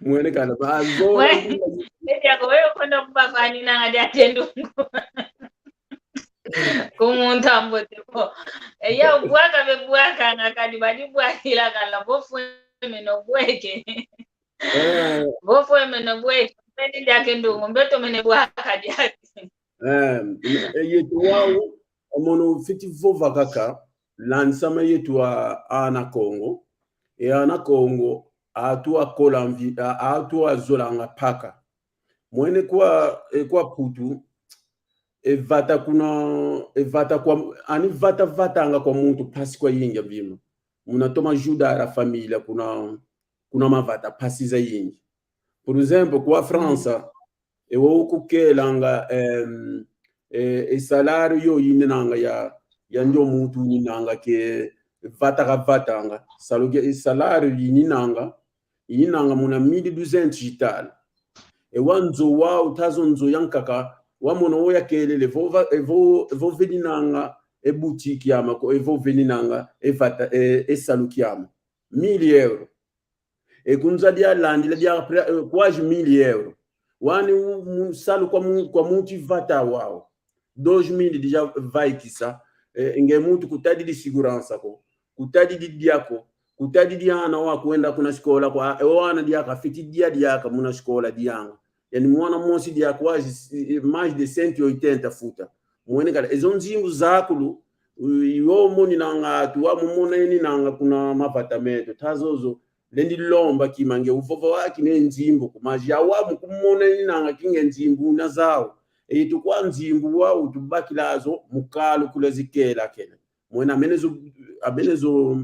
Mwene kala, ba zo. We, e dia ko, we kondo kuba fani na dia tendungu. Ku muntu ambote ko. E ya bwaka be bwakanga kadi badi bwakila kala, vo fwe meno bweke. Eh. Vo fwe meno bweke. Mpe ni diake ndungu, mbe to mene bwaka diake. Eh, e yetu wau, omono fiti vova kaka, landisama yetu a, ana Kongo. E ana Kongo, atu akola mvi-, a, atu azolanga mpaka. Mwene kwa, e kwa Mputu, e vata kuna, e vata kwa, ani vata vatanga kwa muntu mpasi kwayingi mvimba. Muna toma ajudar a família kuna, kuna mavata mpasi zayingi. Por exemplo, kwa França, e wau kukelanga, em, e, e salário yo yininanga ya, ya ndio muntu yininanga ke vata kavatanga. Salu ke e salário yininanga, yininanga muna mil e duzentos e tal. E wau nzo wau, tazo nzo yankaka, wau mono wo yakelele, vo va-, e vo, e vo veninanga e boutique yama ko, e vo veninanga e vata, e, e salu kiama. Mil euros. E kunza dia landila dia pre-, eh, quase mil euros. Wani u-, mu-, salu kwa mu-, kwa muntu vata wau. Dois mil dia vaikisa, eh, nge muntu kutadidi segurança ko, kutadidi dia ko, utadidi ana wa kwenda kuna sikola kwa, e o ana diaka fwete dia diaka muna sikola dianga. Yani mwana mosi dia quase, eh, mais de cento e oitenta futa. Mwene kala, e zo nzimbu zakulu, u-, i wau moninanga atu, wau mu mona eninanga kuna mavata meto. Ta zozo, lendi lomba kima nge uvova wau kima e nzimbu ko. Mas ya wau mu kumona eninanga kinge nzimbu una zau. E yeto kwa nzimbu wau tubakila zo, mu kalu kula zikela kele. Mwene amene zo, amene zo,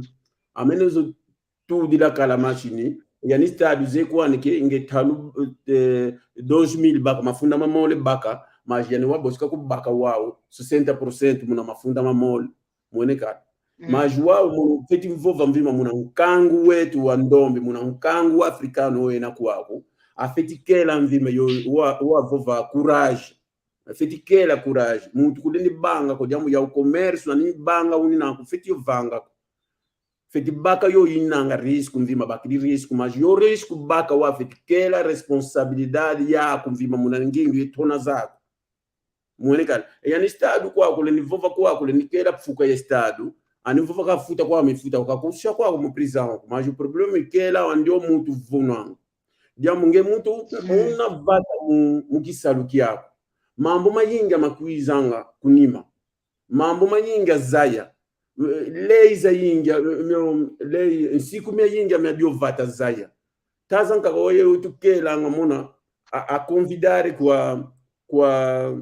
amene zo tudila kala masini, yani Estado zeye kwandi ke nge ntalu, eh, dois mil baka, mafunda mamole baka, mas yani wau bosi ka kubaka wau sessenta por cento muna mafunda mamole. Mwene kala. Mm. Mas wau mu fwete vova mvimba muna nkangu weto wa ndombe, muna nkangu africano wena kwaku. Afwete kela mvimba yo, wa, wau vova coragem. Afwete kela coragem. Muntu kulendi vanga ko diambu ya comércio, ani vanga uninanga ko, fwete yo vanga ko. Fwete baka yo inanga risco, mvimba bakidi risco, mas yo risco baka wau fwete kela responsabilidade yaku mvimba muna ngindu ye tona zaku. Mwene kala. E yani Estado kwaku lendi vova kwaku lendi kela mfuka ya Estado. Ani vova ka futa kwa mi futa, ka kusia kwaku mu prisão. Mas o problema ikela wau ndio muntu vunanga. Diambu nge muntu una vata mu, mu kisalu kiaku. Mambu mayingi makwizanga ku nima. Mambu mayingi zaya. Eh, lei zayingi, eh, meu, lei, nsiku miayingi mia dio vata zaya. Ta zankaka oye utukelanga muna, a, a convidar kwa, kwa,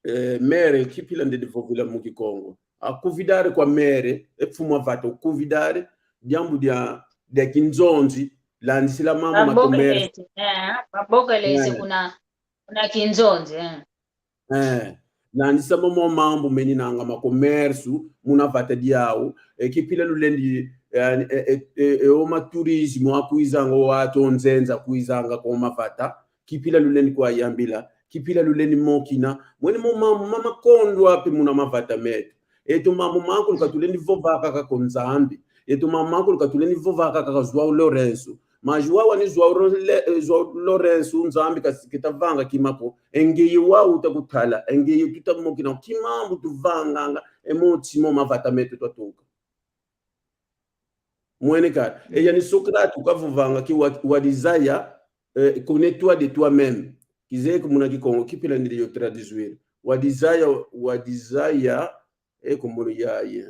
eh, maire, kipila ndedi vovila mu Kikongo. A convidar kwa maire, e mfumu a vata, convidar, diambu dia, dia kinzonzi, landisila mama ma commerce. Babokelezi, eh, babokelezi. Eh. Kuna, kuna kinzonzi, eh. Eh, landisa mama mambu meninanga ma comércio, muna vata diau, e kipila lulendi, eh, eh, eh, eh, o ma turismo akwizanga, o atu a nzenza akwizanga kwa mavata, kipila lulendi kwa yambila, kipila lulendi mokina, mwene mo ma, ma, makondo api muna mavata meto. Yeto mambu makulu ka tulendi vova kaka kwa Nzambi. Yeto mambu makulu ka tulendi vova kaka kwa João Lourenço. Mas wau ani João Ro-, Le-, eh, João Lourenço, Nzambi ka si-, keta vanga kima ko. E ngeye wau uta kutala, e ngeye tuta mokina, ki mambu tuvanganga, e moti mo mavata meto twatuka. Mwene kala. E yani Sócrates kavovanga que o, o desire, eh, connais-toi de toi-même. Kizeye ko muna Kikongo, kipila ndidi yo traduire. O desire, o desire, e ko mono yayi.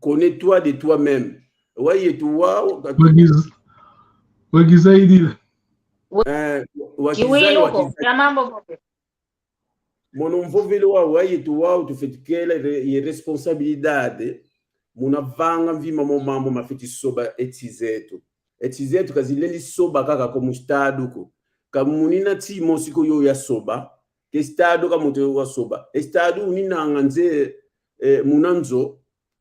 Connais-toi de toi-même. Wau yeto wau, ka- Wagiz-, wagiza idile. Eh, wakiza, kiwilo ko, wakiza. Kia mambo ko. Mono mvovele wau, wau yeto wau tufwete kela re-, ye responsabilidade. Muna vanga mvimba mo mambu mafwete soba e nsi zeto. E nsi zeto ka zilendi soba kaka kwa mu Estado ko. Ka munina nsi mosi ko yo yasoba. Ke Estado ka muntu yo wasoba. Estado uninanga nze, eh, muna nzo,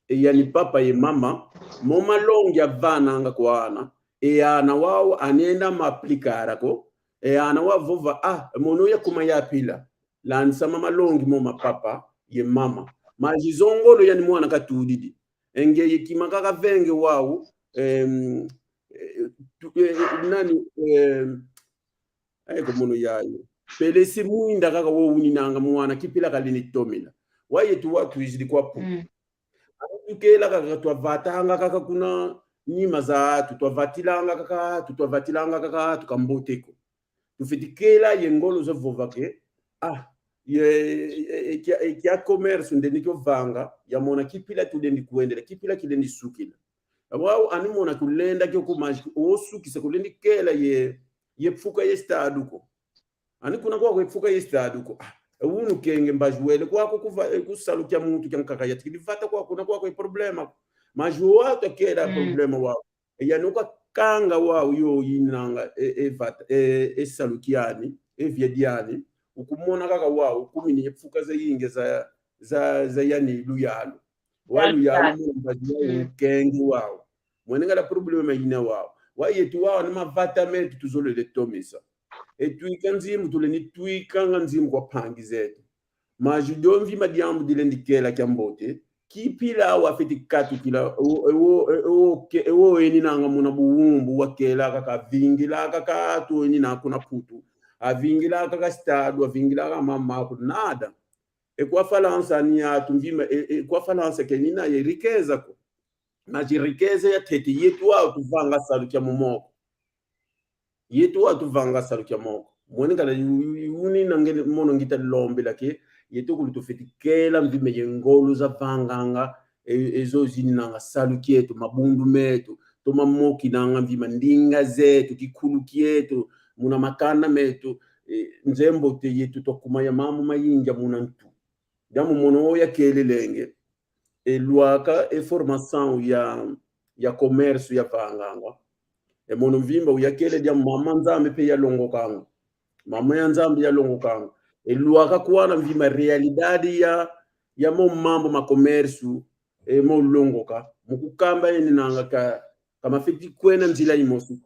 e yani papa ye mama, mo malongi avananga kwa ana. E ana wau ani enda ma aplicar ko. E ana wau vova, ah, mono yakuma ya pila. Landisa ma malongi mo ma papa ye mama. Mas i zo ngolo yani mwana katudidi. E ngeye kima kaka venge wau, em, eh, tu-, eh, nani, em, e ko mono yayi. Pelesi mwinda kaka wo uninanga mwana kipila kalendi tomina. Wau yeto wau twizidi kwa pu. Mm. Tukela kaka, twavatanga kaka kuna nima za atu, twavatilanga kaka atu, twavatanga kaka atu, ka mbote ko. Tufwete kela ye ngolo za vova que, ah, ye, ye, ye, kia, ye kia commerce ndeni kio vanga, yamona kipila tulendi kwendela, kipila kilendi sukila. Wau ani mona kulenda kio ku, mas o sukisa kulendi kela ye, ye mfuka ye Estado ko. Ani kuna kwaku e mfuka ye Estado ko. Ah, e unu kenge mbazi wele kwaku kuva-, eh, ku salu kia muntu kia nkaka yatikidi vata kwaku, kuna kwaku e problema ko. Mas o atu akela problema wau. E yani ukakanga wau yo inanga e, e vata, e, e salu kiani, e via diani, ukumona kaka wau ukumini e mfuka zayingi za, za, za yani luyalu. Wau luyalu, luyalu, mbazi wau kenge wau. Mwene ngala problema ina wau. Wau yeto wau ani mavata meto tuzolele tomisa. E twika nzimbu tulendi twikanga nzimbu kwa mpangi zeto. Mas dio mvimba diambu dilendi kela kia mbote. Kipila wau afwete katukila, o, o, o, o, ke-, o eninanga muna buwumbu wakela kaka, vingila kaka atu enina kuna Putu. Avingila kaka Estado, avingila kaka mama ko, nada. E kwa Falansa ani atu mvimba, e, e kwa Falansa kenina ye riqueza ko. Mas riqueza ya ntete, yeto wau tuvanga salu kia mu moko. Yeto wau tuvanga salu kia moko. Mwene kala yu-, yu-, yu-, uni na nge mono ngita lombela ke, yeto kulu tufweti kela mvimba ye ngolo za vanganga, e, e zo zininanga salu kieto, mabundu meto, toma mokinanga mvimba ndinga zeto, kikulu kieto, muna makanda meto, e, nzeye mbote yeto twakuma ye mambu mayingi muna ntu. Diambu mono yakelelenge. E lwaka e formação ya, ya comércio yavanganga. E mono mvimba u yakele dia mama Nzambi mpe yalongokanga. Mama ya Nzambi yalongokanga. E lwaka kwana mvimba realidade ya, ya mo mambu ma comércio, e mo longoka. Mu kukamba eninanga ka, ka mafweti kwenda nzila imosi.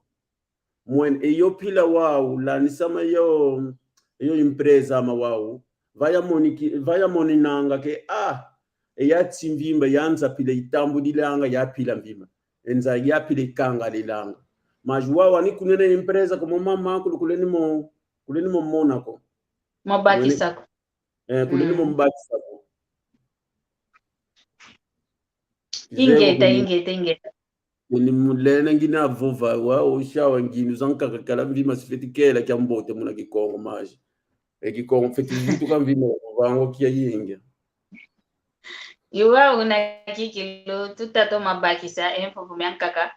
Mwene, e yo mpila wau, landisama yo, e yo empresa ama wau, va yamoniki-, va yamoninanga ke, ah, e ya nsi mvimba, ya nza mpila itambudilanga, ya mpila mvimba. E nza ya mpila ikangalelanga. Mas wau ani kunena empresa ko mo mama, kulu kuleni mo, kuleni mo mona ko. Mo bakisa ko. Eh, kuleni mo mbakisa ko. Ingeta, ingeta, ingeta. Ni mulena ngina vova wa, o sia wa nginu zankaka kala mvimba sifweti kela kia mbote muna Kikongo, mas e Kikongo fweti vutuka mvimba ya vango kia yingi. I wau una kikilu, tuta toma bakisa e mvovo miankaka.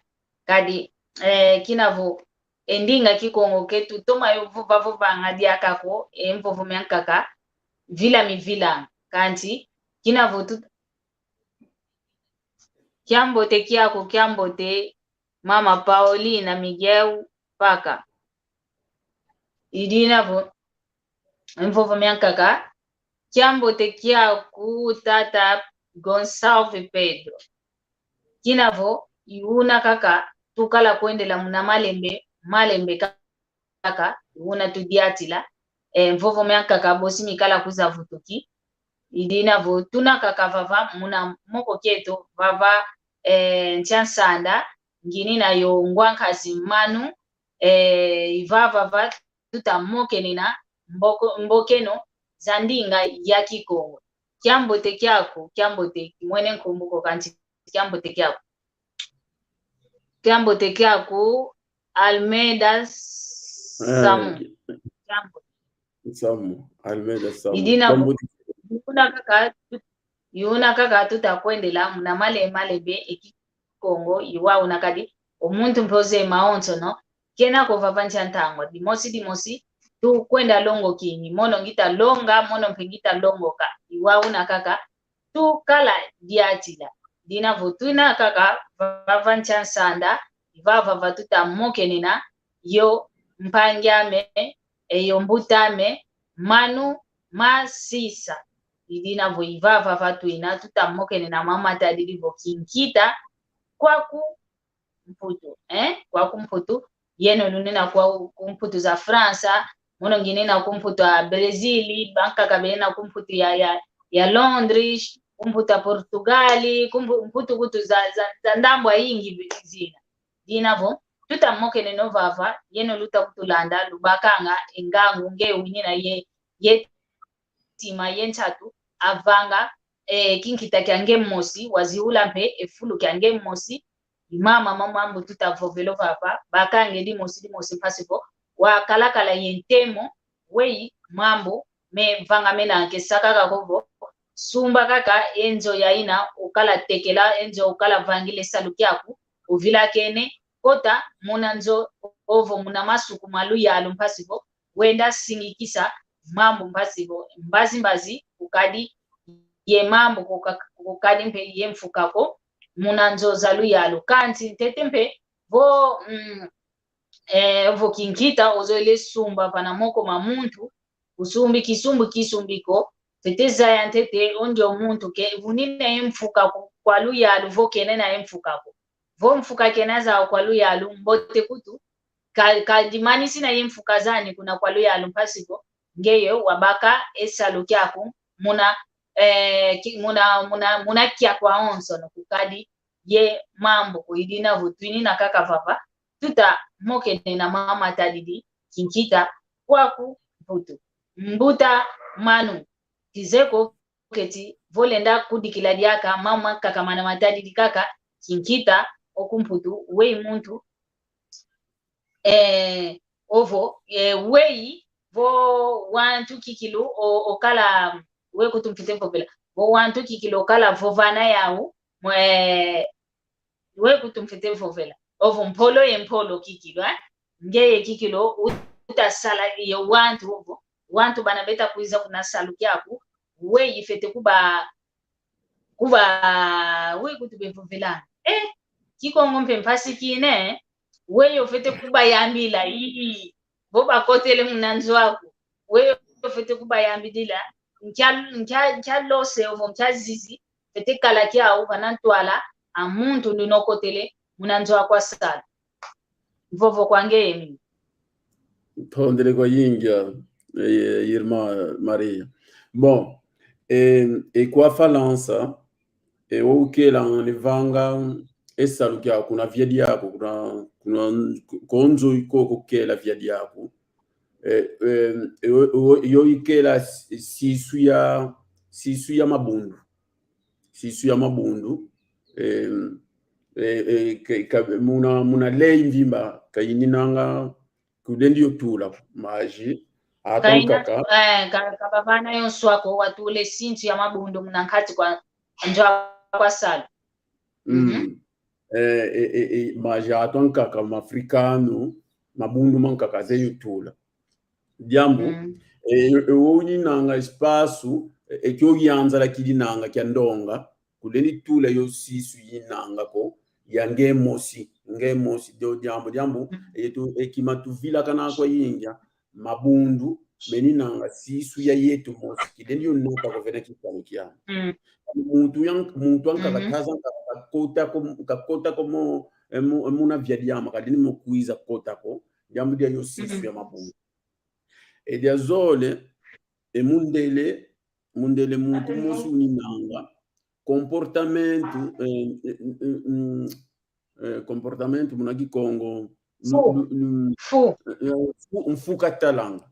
Kadi, eh, kina vo e ndinga Kikongo ke tutoma yo vova vovanga diaka ko, e mvovo miankaka vila mivilanga. Kansi, kina vo tu-, kiambote kiaku, kiambote mama Paulina Miguel Paka. I dina vo, e mvovo miankaka, kiambote kiaku tata Gonçalves Pedro. Kina vo, i una kaka tukala kwendela muna malembe, malembe kaka, i una tudiatila, e, mvovo miankaka bosi mikala kwiza vutuki. I dina vo tuna kaka vava muna moko kieto, vava, e, nsi a nsanda, nginina yo ngwa nkazi Manu, e, i vava va tuta mokenena mboko-, mbokeno za ndinga ya Kikongo. Kiambote kiaku, kiambote, mwene nkumbu ko kansi kiambote kiaku. Kiambote kiaku, Almeida Samu. Eh, kiambote. Samu, Almeida Samu. I dina vo, kiambote. I una kaka, i una kaka tuta kwendela muna male-, malembe e Kikongo, i wau una kadi, o muntu mpe ozeye mawonsono, kena ko vava nsi a ntangwa. Dimosi, dimosi, tukwenda longokingi. Mono ngita longa, mono mpe ngita longoka. I wau una kaka, tukala diatila. Dina vo tuna kaka vava nsi a nsanda, vava va tuta mokenena yo mpangi ame, e yo mbuta ame, Manu Masisa. I dina vo i vava va twina, tuta mokenena mama Matadidi vo kinkita, kwaku Mputu, eh? Kwaku Mputu, yeno lunina kwaku Mputu za França, mono nginina ku Mputu a Brésil, bankaka benina ku Mputu ya, ya, ya Londres, ku Mputu a Portugal, ku Mpu-, Mputu kutu za, za, za ndambu ayingi bi-, zina. Dina vo, tuta mokenena vava, yeno luta kutulanda, lubakanga e ngangu, nge winina ye, ye ntima ye nsatu, avanga, eh, kinkita kia nge mosi, waziula mpe e fulu kia nge mosi, i mama ma mambu tuta vovela vava, bakanga e dimosi dimosi mpasi vo, wakalakala ye ntemo, weyi mambu me vangamena ke, sa kaka ko vo, sumba kaka e nzo yayina ukala tekela, e nzo ukala vangila e salu kiaku, uvilakene, kota muna nzo ovo muna masuku ma luyalu mpasi vo, wenda singikisa mambu mpasi vo, mbazi mbazi kukadi ye mambu kuka-, kukadi mpe ye mfuka ko muna nzo za luyalu. Kansi ntete mpe vo, mm, eh, vo kinkita ozolele sumba vana moko ma muntu, usumbi kisumbu kisumbi ko, fwete zaya ntete o ndio muntu ke, vunina ye mfuka ko kwa luyalu vo kena na ye mfuka ko. Vo mfuka kena zau kwa luyalu, mbote kutu, ka-, kadimanisina ye mfuka zani kuna kwa luyalu mpasi vo, ngeye wabaka e salu kiaku muna, eh, ki-, muna, muna, muna kiaku awonsono, kukadi ye mambu ko. I dina vo twinina kaka vava, tuta mokenena mama Matadidi kinkita, kwaku Mputu. Mbuta Manu, kizeye ko keti vo lenda kudikila diaka, mama kaka mana Matadidi kaka, kinkita, o ku Mputu, weyi muntu, eh, ovo, eh, weyi vo wantu kikilu o, okala, weyi nkutu mfwete vovela, vo wantu kikilu okala vovana yau, mwe, weyi nkutu mfwete vovela, ovo mpolo ye mpolo kikilu, eh? Ngeye kikilu uta sala ye wantu, ovo wantu bana beta kwiza kuna salu kiaku, weyi fwete kuba, kuba, weyi nkutu bevovela. Eh, Kikongo mpe mpasi kina, weyi ofwete kubayambila, ii, vo bakotele muna nzo aku, weyi ofwete kubayambidila, nkia, nkia, nkia lose, ovo nkia zizi fwete kala kiau vana ntwala a muntu nduna okotele muna nzo aku a salu. Vovo kwa ngeye mini. Ntondele kwa yingi, eh, irmã Maria. Bom, eh, e kwa Falansa, eh, o ukela ni vanga e salu kiaku kuna via diaku, kuna, kuna ko nzo iko kukela via diaku. Eh, eh, eh, o, o, yo ikela si-, sisu ya, sisu ya mabundu. Sisu ya mabundu. Eh, eh, eh, ka, ka, muna, muna lei mvimba, ka ininanga kulendi yo tula, maji, atu ankaka. Eh, ka, ka bavana yo nswa ko, watula e sisu ya mabundu muna nkati kwa nzo aku a salu. Mm. Mhm. Eh, eh, eh, eh, maji atu ankaka, mafrikanu, mabundu mankaka zeye yo tula. Diambu, mm, eh, eh, o uninanga espaço, eh, eh, kio yanzala kidinanga kia ndonga, kulendi tula yo sisu yinanga ko, ya nge mosi, nge mosi, dio diambu, diambu, mm, eh, tu, eh, kima tuvilakana kwa yingi, mabundu, meninanga sisu ya yeto mosi, kilendi yo nata ko vena kisalu kiandi. Mm. Muntu yang-, muntu ankaka, mhm, taza ankaka, kakota ko, kakota ko mo, eh, mo, muna via diama, kalendi mo kwiza kota ko, diambu dia yo sisu, mhm, ya mabundu. E dia zole, e mundele, mundele muntu mosi uninanga comportamento, eh, eh, eh, mm, eh, comportamento muna Kikongo, lu-, fu, lu-, lu-, fu, eh, fu, mfu katalanga.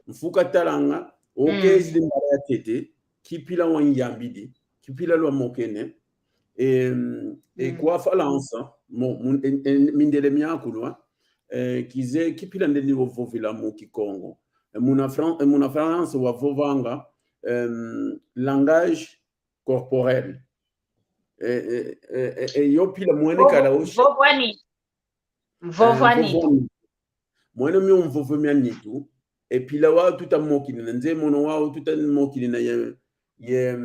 Mfu katalanga, mm, okezidi mbala ya ntete, ki mpila wanyambidi, ki mpila lwamokene, em, e, mm, kwa Falansa, mo, mun-, en, en, mindele miaku lwa, eh, kizeye ki mpila ndendi wo vovila mu Kikongo. Eh, muna Fran-, eh, muna Falansa wavovanga, em, langage corporel. Eh, eh, eh, eh, eh, yo mpila mwene kala oshi. Vovwani. Eh, vovwani. Vovwani. Mwene mio mvovo mia nitu, e mpila wau tuta mokinina, nze mono wau tuta mokinina ye, ye,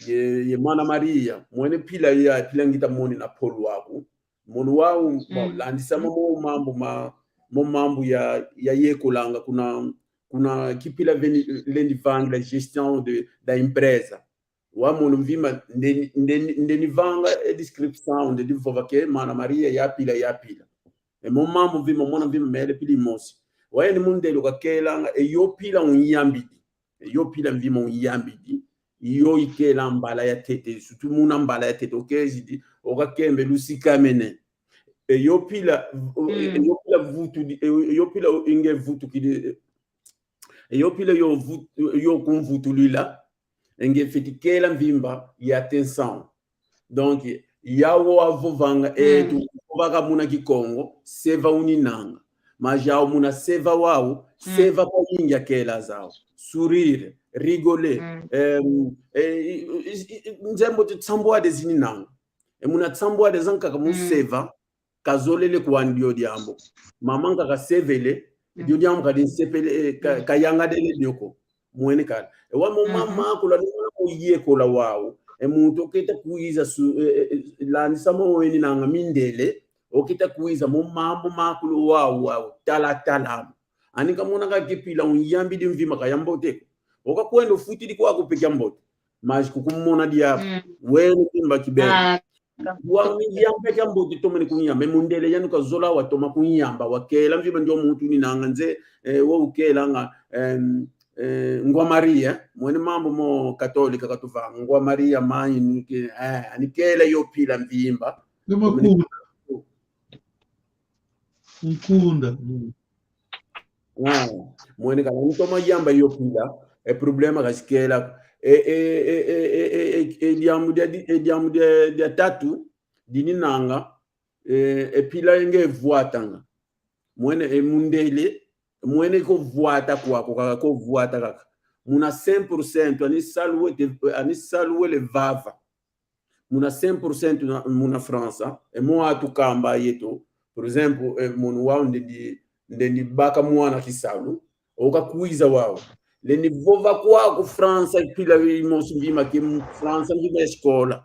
ye, ye Mana Maria, mwene mpila ya, mpila ngita monina polo aku. Mono wau, bon, mm, landisa mo, mo mambu ma, mo mambu ya, ya yekolanga kuna, kuna ki mpila veni, lendi vangila gestion de, da empresa. Wa mono mvimba, nde, nde, nde ni vanga e descrição, nde ni vova que Mana Maria ya mpila, ya mpila. E mo mambu mvimba, mona mvimba mele mpila mosi. Wa yandi mundele kakelanga, e yo mpila unyambidi. E yo mpila mvimba unyambidi. Yo ikela mbala ya ntete, surtout muna mbala ya ntete, okezidi, okakembe lusikamene. E yo mpila, o, e, e, mm, yo mpila vutu di, e, e yo mpila o inge vutu kidi, e yo mpila yo vut-, yo kumvutulila, e nge fwete kela mvimba ya atenção. Donc, yau wavovanga, mm, eh, tu vovaka muna Kikongo, seva uninanga. Mas yau muna seva wau, mm, seva kwa yingi akela zau. Sourire, rigoler. Mm. Em, eh, i, i, i, i, nzembo tu tsambwade zininanga. E muna tsambwade zankaka mu, mm, seva, kazolele kwandi dio diambu. Mama nkaka sevele, mm, dio diambu kadi nsepele, eh, ka, mm, kayangadele dio ko. Mwene kala. E wa mo ma-, mhm, makulu ani muna mo yekola wau. E muntu oketa kwiza su-, eh, eh, eh, landisa mo weninanga mindele, oketa kwiza mo mambu makulu wau, wau, tala, tala. Ani kamonanga que mpila unyambidi mvimba ka ya mbote ko. Okakwenda ofutidi kwaku mpe kia mbote. Mas kukumona diaka. Mm. Weno kimba kibeni. Ah, wau ni yamba kia mbote tomene kunyamba. E mundele yandi kazola watoma kunyamba. Wakela mvimba ndio muntu uninanga nze, eh, wo ukelanga, em, eh, Ngwa Maria. Mwene mambu mo katolika katuvanga. Ngwa Maria mãe, ni ke, eh, ani kela yo mpila mvimba. Ni makunda. Nkunda. Mm. Ah, mwene kala, ntoma yamba yo mpila, e problema ka sikela. E, e, e diambu dia, di-, e diambu dia, dia tatu, dininanga, eh, e mpila ye nge vwatanga. Mwene, e mundele, mwene ko vwata kwaku, kaka ko vwata kaka. Muna cem por cento, ani salu wete, ani salu wele vava. Muna cem por cento na, muna França, e mo atu kamba yeto, por exemplo, e mono wau ndendi, ndendi baka mwana kisalu, o kakwiza wau. Lendi vova kwaku França, mpila imosi mvimba ke mu França, mvimba ya escola.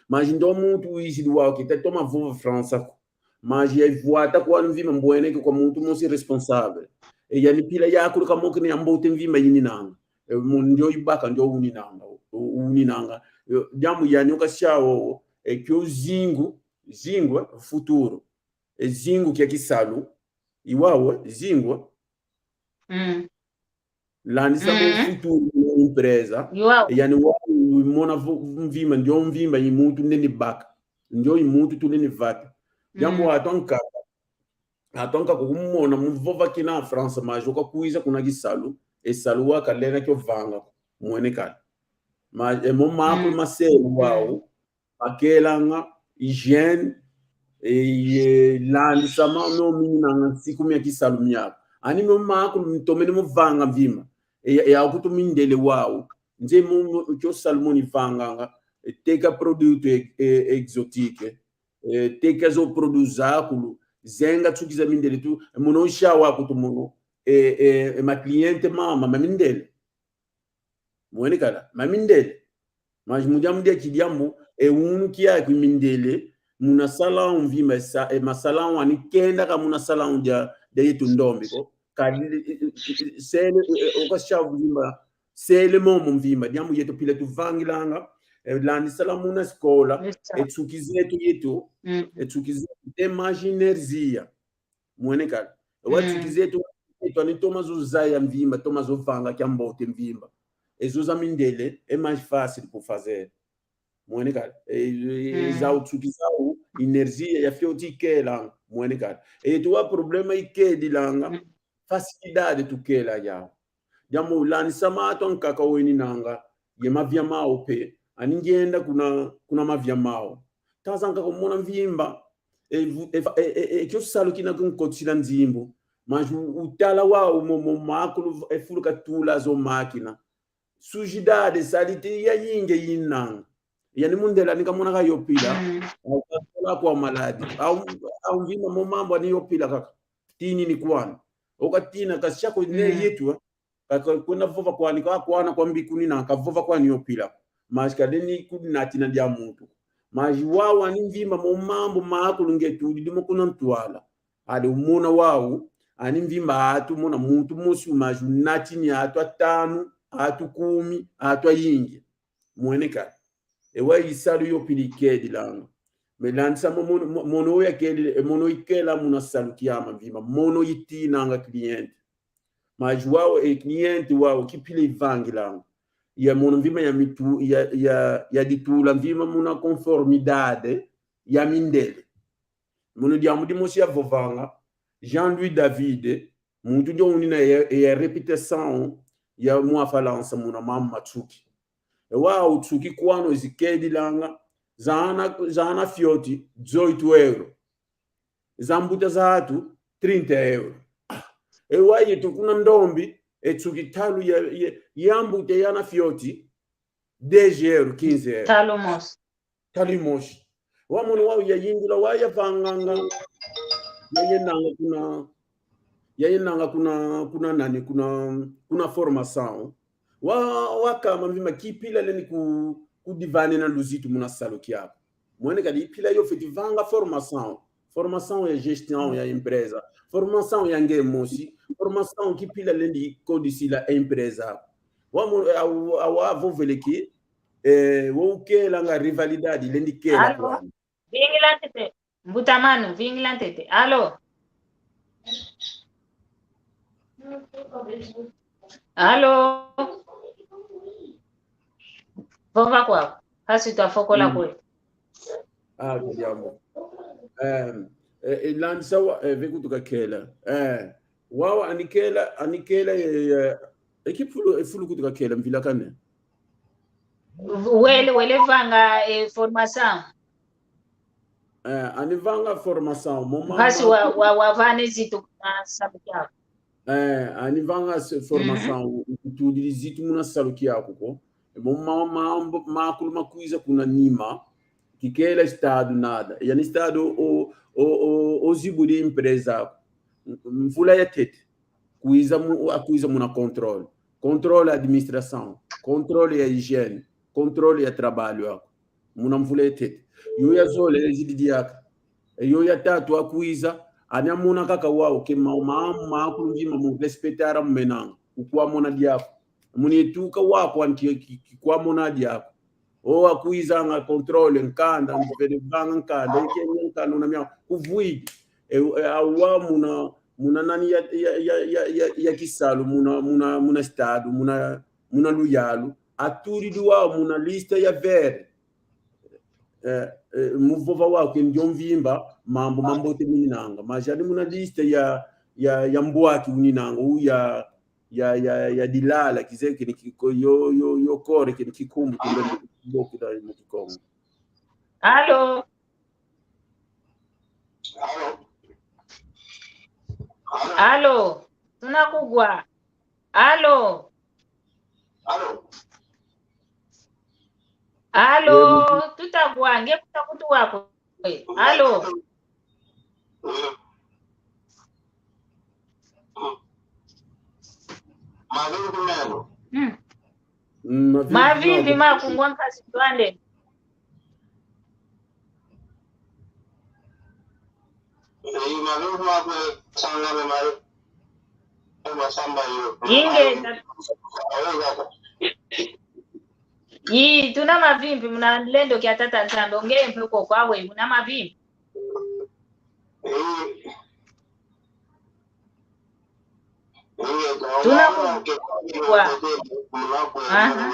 Mas ndo muntu wizidi wau, keta toma vova França ko. Mas ya vwata kwa mvimba mbwene ke kwa muntu mosi responsável. E yani mpila yakulu kamokene ya mbote mvimba yininanga. E, mu ndio ibaka ndio uninanga, u-, uninanga. E, diambu yani o kasiawo, e kio zingu, zingu, eh, futuro. E zingu kia kisalu, i wau, eh, zingu. Mm. Landisa mo Mm. futuro na empresa. I wau. E yani wau mona vo-, mvimba, ndio mvimba i muntu ndendi baka. Ndio i muntu tulendi vata. Diambu Mm. atu ankaka. Atu ankaka kumona mu vova kina França, mas o kakwiza kuna kisalu. E salu wau kalenda kio vanga. Mwene kala. Mas e mo makulu Mm. maselu Mm. wau. Makelanga, hygiène, e, ye landisa ma no mininanga nsiku mia kisalu miaku. Ani mo makulu ntomene mo vanga mvimba. E, e, au kutu mindele wau. Nze mo, mo, kio salu mo ni vanganga. E, teka produto e, e, exotique. E, teka zo produto zakulu. Zenga nsuki za mindele tu. E, mono nsha wau kutu mono. E, e, e, ma cliente mama, ma mindele. Mwene kala, ma mindele. Mas mu diambu dia kidiambu, e unu kiaki mindele, muna salão mvimba sa, e ma salão ani kenda ka muna salão dia, dia yetu ndombe ko. Ka, e, e, e, sele, e, e, o kasiawo mvimba, sele momo mvimba. Diambu yetu mpila tuvangilanga, e landi sala muna escola, Yes, sir. e nsuki zetu yetu, Mm. e nsuki zetu, tem mais energia. Mwene kala. E wau Mm. nsuki zetu, zetu ani toma zo zaya mvimba, toma zo vanga kia mbote mvimba. E zo za mindele, é mais fácil por fazer. Mwene kala. E, e, e Mm. zau nsuki zau, energia ya fioti ikelanga. Mwene kala. E tu wa problema ikedilanga, Mm. facilidade tukela yau. Diambu landisa ma atu ankaka weninanga, ye mavia mau mpe, ani ngienda kuna, kuna mavia mau. Tazanka kumona mvimba, e vu-, e fa-, e, e, e, kio salu kina kunkotila nzimbu, mas u-, utala wau mo, mo makulu, e fulu katula zo máquina. Sujidade, saleté ya yingi inanga. Yani mundele ani kamonanga yo mpila, Mm. au katola kwa maladi. Au, au mvimba mo mambu ani yo mpila kaka. Tinini kwani. O katina kasiako ne Mm. yetu, eh. Ka, ka, kuna vova kwani, ka kwana kwa mbi kunina, kavova kwani yo mpila. Mas kalendi kunatina dia muntu. Mas wau ani mvimba mo mambu makulu nge tudidi mo kuna ntwala. Adi umona wau, ani mvimba atu mona muntu mosi, mas unatini atu atanu, atu kumi, atu ayingi. Mwene kala. E wau i salu yo mpila ikedilanga. Mais landisa mo-, mono, mo-, mono ya kele, e mono ikela muna salu kiama mvimba. Mono itinanga cliente. Mas wau, e cliente wau, ki mpila ivangilanga. Ya mono mvimba ya mitu-, ya, ya, ya ditula mvimba muna conformidade ya mindele. Mono diambu dimosi ya vovanga, Jean-Louis David, muntu ndio unina ya, ya reputação ya mwa Falansa muna mambu ma nsuki. E wau nsuki kwano zikedilanga, za ana, za ana fioti, dezoito euro. Za mbuta za atu, trinta euro. Ah, e wau yetu kuna ndombe, e nsuki ntalu ya, ya, ya mbuta ya ana fioti, dez euro, quinze euro. Ntalu mosi. Ntalu mosi. Wau mono wau yayindula, wau yavanganga. Yayendanga kuna, yayendanga kuna, kuna nani, kuna, kuna formação. Wau, wau kamba mvimba ki mpila lendi ku, kudivanina luzitu muna salu kiaku. Mwene kala i mpila yo fwete vanga formação. Formação ya gestão ya empresa. Formação ya nge mosi. Formação ki mpila lendi kodisila empresa. Wau mo-, au, au, wau vovele ki, eh, wau ukelanga rivalidade, lendi kela Alô? kwani. Vingila ntete. Mbuta Manu, vingila ntete. Alô? Alô? Vova kwau. Mpasi twafokola Mm. kwe. Ah, diambu. Em, eh, eh, landisa wau, eh, ve kutu kakela. Eh, wau ani kela, ani kela, eh, eh, e ki fulu, e fulu kutu kakela, mvilakane. Wele, wele vanga, eh, formação. Eh, ani vanga formação, mo ma-, Mpasi ma-, wa, wa, wavana zitu muna salu kiaku. Eh, ani vanga se formação, utudidi zitu muna salu kiaku ko. E mo ma-, ma-, ma-, makulu makwiza kuna nima, kikela Estado nada. Yani Estado o, o, o, o zibudi empresa ko. Mvula ya ntete. Kwiza mu-, akwiza muna controle. Controle ya administração. Controle ya higiène. Controle ya trabalho ako. Muna mvula ya ntete. Yo yazolele zidi diaka. E yo ya tatu akwiza, ani amona kaka wau, ke ma-, ma-, makulu mvimba mu respeitar amu menanga. Ukwa mona diaku. Muna etuka wau, ani ki, ki, ki kwa mona diaku. O akwizanga controle nkanda, mvele vanga nkanda, ike nkanda una mia, kuvwidi. E, e, awa muna, muna nani ya, ya, ya, ya, ya, ya kisalu, muna, muna, muna Estado, muna, muna luyalu. Atudidi wau muna lista ya verde. Eh, eh, mu vova wau ke ndio mvimba, mambu mambote mininanga. Mas ali muna lista ya, ya, ya mbwaki uninanga, ou ya, ya, ya, ya dilala, kizeye kini kiko-, yo, yo, yo kore kini kikumbu, kile mboki da mu Kikongo. Alo? Alo? Tuna kugwa. Alo? Alo? Alo? Tuta gwa, nge kuta kutu wako. Alo? Mm. Mavimpi meno. Mm. Mm, mavimpi. Mavimpi mako. Ngwa nkazi twande. Eh, mavimpi mako sanga me mari. Masamba yo. Inge ta- Awe gata. Yi, tuna mavimpi muna lendo kia Tata Nzambi, o nge mpe ko kwawe, una mavimpi. Eh. Tuna ku-, kwa. Aha.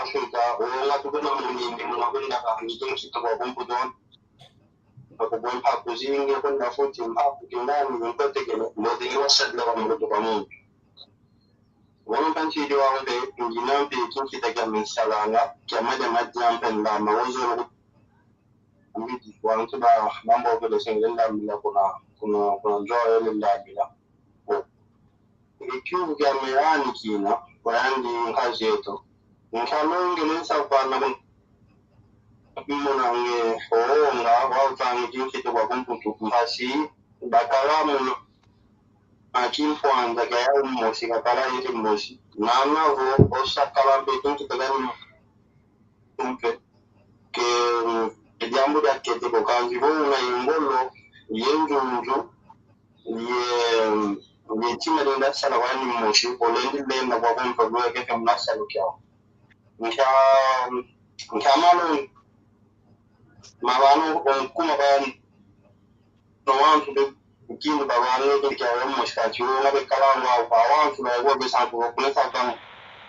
Afrika, o nga tukuna munini, muna kwenda ka, ngizo nkito kwa kumputu. Akubwe mpaku zingi, kwenda futi mpaku kingani, nkote kene, modi ngi wasadila kwa muntu kwa muntu. Wanu kansi idi wa mpe, ngina mpe kinkita kia minsalanga, kia madia madia mpe ndama, wozolo ku-, mbidi, wantu ba, bambo kele sengele ndambila kuna, kuna, kuna nzo ele ndambila. O. E kiuvu kia me yani kina, kwa yandi nkazi eto. Nkalongi nesa kwa na kun-, muna nge, o, nga, wa utangi kinkito kwa kumputu, mpasi, bakala muna, a kimpwanda kia yau mosi, kakala yeti mosi. Nana vo, osakala mpe kinkito kia nima. Mpe, ke, mm, e diambu dia kete ko kansi vo una ye ngolo, ye nzunzu, ye, mm, ye tima dienda sala kwa ni mosi, olendi lenda kwa kumpa lwe kete muna salu kiau. Nkia, nkia malu, mavana onkuma kwa no wantu be, kindu ba wane, kindu kia wa mosi kati, o nga be kalanga, kwa wantu ba, kwa be santu, kwa kunesa kama,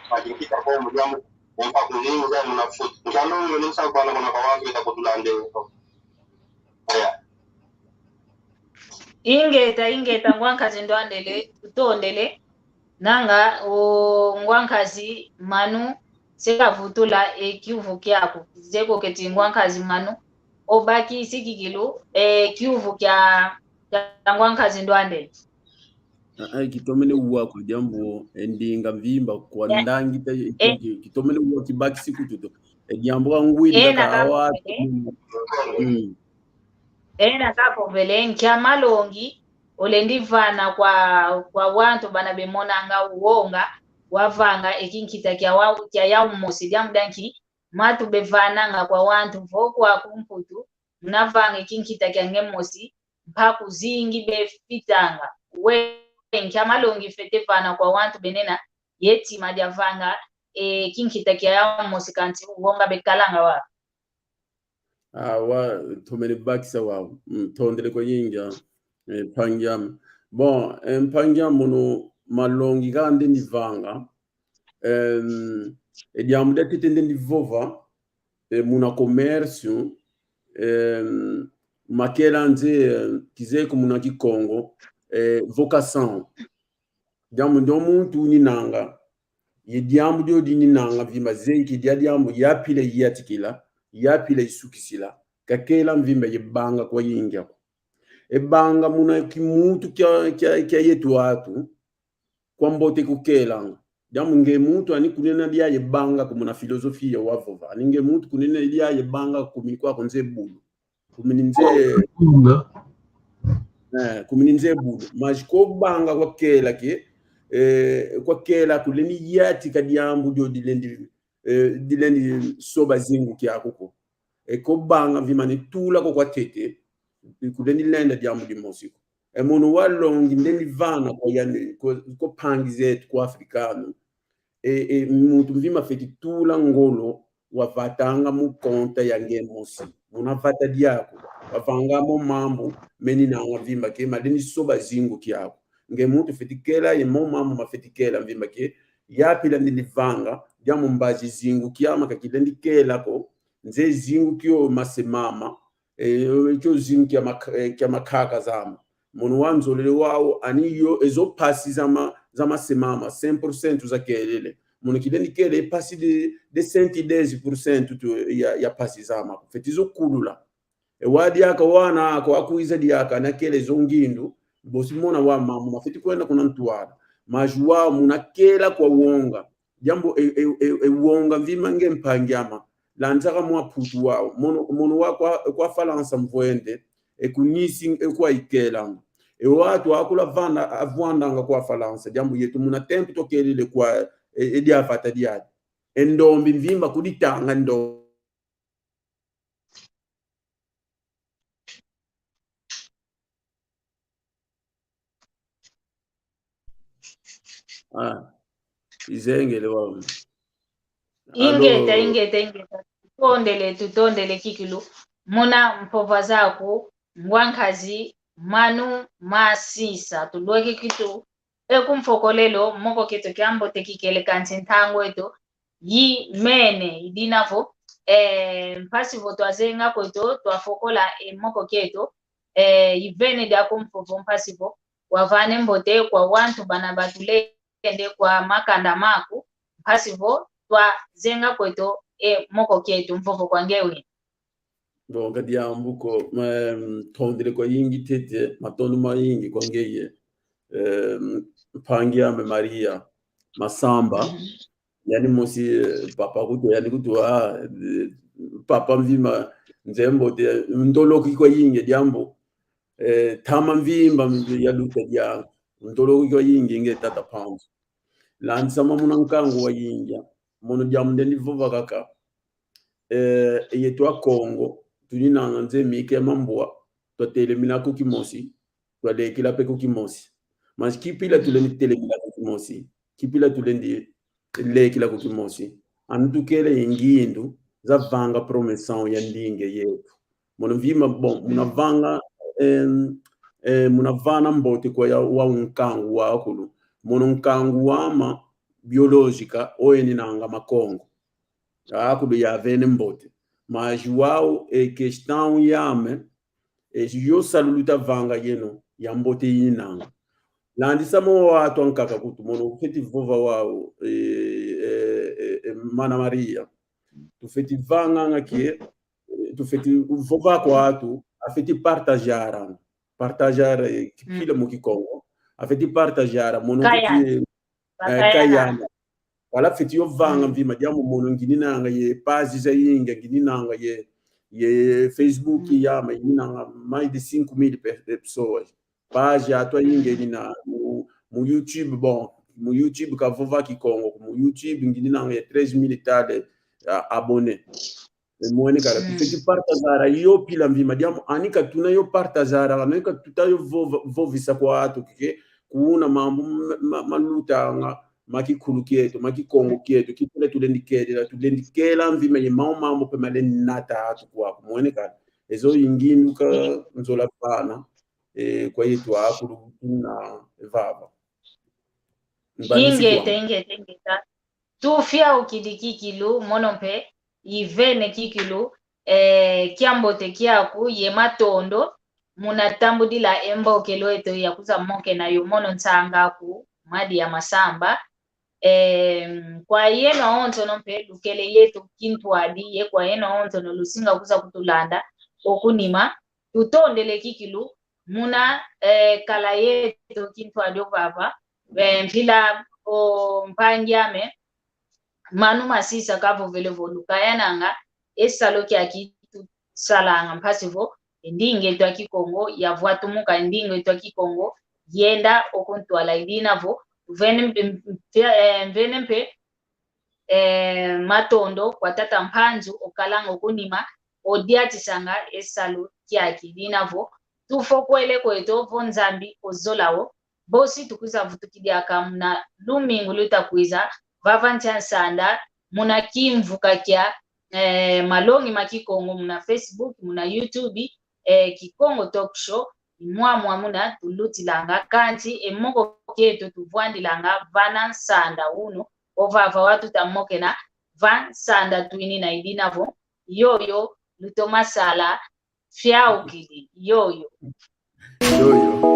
kwa kinkita kwa mu diambu, Mpa kuzingu za muna futi. Nkia longo ni nsa kwa na kwa wantu beta kutulande. Ya. Ingeta, ingeta, ngwa nkazi ndwandele, tutondele. Nanga, o ngwa nkazi Manu, se kavutula e kiuvu kiaku. Zeye ko keti ngwa nkazi Manu, obakisi kikilu e kiuvu kia, kia ngwa nkazi ndwandele. Ah, ah, kitomene wa kwa diambu, e ndinga mvimba kwa ndangita, ki-, ki-, kitomene wa kibakisi kutu to. E diambu kangwidi kaka awa. Mm. Ena kavovele, nkia malongi olendi vana kwa, kwa wantu bana bemonanga wonga, wavanga e kinkita kia wa-, kia yau mosi, diambu dia nki, matu bevananga kwa wantu vo kwa kumputu, muna vanga e kinkita kia nge mosi, mpaku zingi befitanga. We, nkia malongi fwete vana kwa wantu benena ye tima dia vanga e kinkita kia yau mosi kansi wonga bekalanga wa? Awa, tomene bakisa wa. Mm, tondele kwa yingi, eh, mpangi ame. Bon, eh, mpangi ame, mono malongi kaka ndendi vanga. Em, e diambu dia ntete ndendi vova, eh, muna comércio, em, makela nze, eh, kizeye ko muna Kikongo, eh, vocação. Diambu dio muntu uninanga, ye diambu dio dininanga, mvimba zeyi ke dia diambu ya mpila yantikila, ya mpila yasukisila, kakela mvimba ye banga kwa yingi ko. E banga muna kimuntu kia, kia, kia yetu atu, kwa mbote kukelanga. Diambu nge muntu ani kunena dia ye banga ko muna filosofia wavova. Ani nge muntu kunena dia ye banga ko kumini kwa ko nze bulu. Kumini nze, eh, kumini nze bulu. Mas ko banga kwa kela ke, eh, kwa kela kulendi yantika diambu dio dilendi, eh, dilendi soba zingu kiaku ko. E ko banga mvimba ni tula ko kwa ntete, kulendi lenda diambu dimosi ko. E mono walongi nde ni vana kwa yandi, kwa, kwa mpangi zetu, kwa africano. E, e, muntu mvimba fweti tula ngolo, wavatanga mu conta ya nge mosi. Muna vata diaku, wavanga mo mambu meninanga mvimba ke, malendi soba zingu kiaku. Nge muntu fweti kela ye mo mambu mafweti kela mvimba ke, ya mpila ndini vanga, diambu mbazi zingu kiama ka kilendi kela ko, nze zingu kio mase mama, e, kio zingu kia mak-, eh, kia makaka zama. Mono wanzolele wau, ani yo, e zo mpasi zama, zama se mama, cem por cento zakelele. Mono kilendi kela e mpasi de, de cento e dez por cento tu ya, ya mpasi zama. Fweti zo kulula. E wau diaka wana, kwa kwiza diaka, na kela e zo ngindu, bosi mona wau mambu mafweti kwenda kuna ntwala. Mas wau muna kela kwa wonga. Diambu e, e, e, e wonga mvimba nge mpangi ama. Landisaka mwa putu wau. Mono, mono wau kwa, kwa Falansa mvwende. E kunisi, e kwa ikelanga. E wau atu akula vanda, avwandanga kwa Falansa. Diambu yetu muna tempo tukelele kwa, e, e dia vata diadi. E ndombi mvimba kuditanga ndo. Ah, izengele wau. Ingeta, alo. Ingeta, ingeta. Tutondele, tutondele kikilu. Muna mpova zaku, ngwa nkazi, Manu Masisa. Tulweke kitu, e ku mfokolelo, moko kieto kia mbote kikele kansi ntangu eto, yimene, i dina vo, eh, mpasi vo twazenga kweto, twafokola e moko kieto, eh, yivene dia ku mfovo mpasi vo, wavane mbote kwa wantu bana batulende kwa makanda maku, mpasi vo, twazenga kweto e moko kieto, mvovo kwa nge wina. Bon, ka diambu ko, ma, mm, tondele kwa yingi ntete, matondo mayingi kwa ngeye. Eh, mpangi ame Maria Masamba. Mhm. Yandi mosi, eh, papa kutu, yandi kutu, ah, eh, papa mvimba, nze mbote, ntoloki kwa yingi diambu. Eh, ntama mvimba yaluta diaka. Ntoloki kwa yingi nge tata Panzu. Landisa ma muna nkangu wa yingi. Mono diambu nde ni vova kaka. Eh, yeto Akongo, tuninanga nze mike mambwa, twatelemina ku kimosi, twalekila mpe ku kimosi. Mas nki mpila tulendi telemina ku kimosi? Nki mpila tulendi lekila ku kimosi? Anu tukele ye ngindu za vanga promoção ya ndinga yeto. Mono mvimba, bon, muna vanga, em, eh, muna vana mbote kwa ya, wau nkangu wakulu. Mono nkangu wama biológica, oyeninanga Makongo. Akulu yavene mbote. Mas wau e questão yame, e yo salu luta vanga yeno, ya mbote yinanga. Landisa mo wau atu ankaka kutu, mono fweti vova wau, eh, eh, eh, mana Maria. Tufweti vanganga ke, eh, tufweti vova kwa atu, afweti partagear. Partagear, eh, ki mpila mu Kikongo. Afweti partagear, mono kayana. Kuti, eh, kayana. Kayana. Wala fweti yo vanga mvimba diambu mono ngininanga ye page zayingi, ngininanga ye, ye Facebook yama, ngininanga mais de cinco mil pe-, pessoas. Page atu ayingi nina mu, mu YouTube, bon, mu YouTube ka vova Kikongo, mu YouTube ngininanga ye três mil e tal, ah, abonnés. E mwene kala, tufweti partagear yo mpila mvimba diambu, ani ka tuna yo partagear, ani ka tuta yo vova-, vovisa kwa atu ke, kuna mambu ma-, ma-, malutanga, ma kikulu kieto, ma Kikongo kieto, ki tule tulendi kedila, tulendi kela mvimba ye mau mambu mpe malendi nata atu kwaku, mwene kala. E zo i ngindu kanzola vana, eh, kwa yeto akulu kuna vava. Mbanisi. Ingeta, kwame. Ingeta, ingeta. Tufiaukidi kikilu, mono mpe, ivene kikilu, eh, kiambote kiaku, ye matondo, muna tambudila e mbokelo eto ya kwiza mokena yo mono nsanga ku madi ya masamba. Em, kwa yeno awonsono mpe lukele yeto kintwadi, ye kwa yeno awonsono lusinga kwiza kutulanda oku nima, tutondele kikilu muna, eh, kala yeto kintwadi ovava, eh, mpila o mpangi ame, Manu Masisa kavovele vo lukayananga e salu kiaki tusalanga mpasi vo e ndinga eto a Kikongo yavwatumuka, e ndinga eto a Kikongo yenda oku ntwala. I dina vo mvene mpe, mpe, eh, mvene mpe, eh, matondo kwa tata Mpanzu okalanga oku nima, odiatisanga e salu kiaki. I dina vo tufokwele kweto vo Nzambi ozola wo, bosi tukwiza vutukidi aka muna lumingu luta kwiza, vava nsi a nsanda, muna kimvuka kia, eh, malongi ma Kikongo, muna Facebook, muna YouTube, eh, Kikongo Talk Show, i mwamwa muna tulutilanga, kansi e moko kieto tuvwandilanga vana nsanda unu, ovava watuta mokena va nsanda twinina. I dina vo yoyo lutoma sala, fiaukidi, yoyo. Yoyo.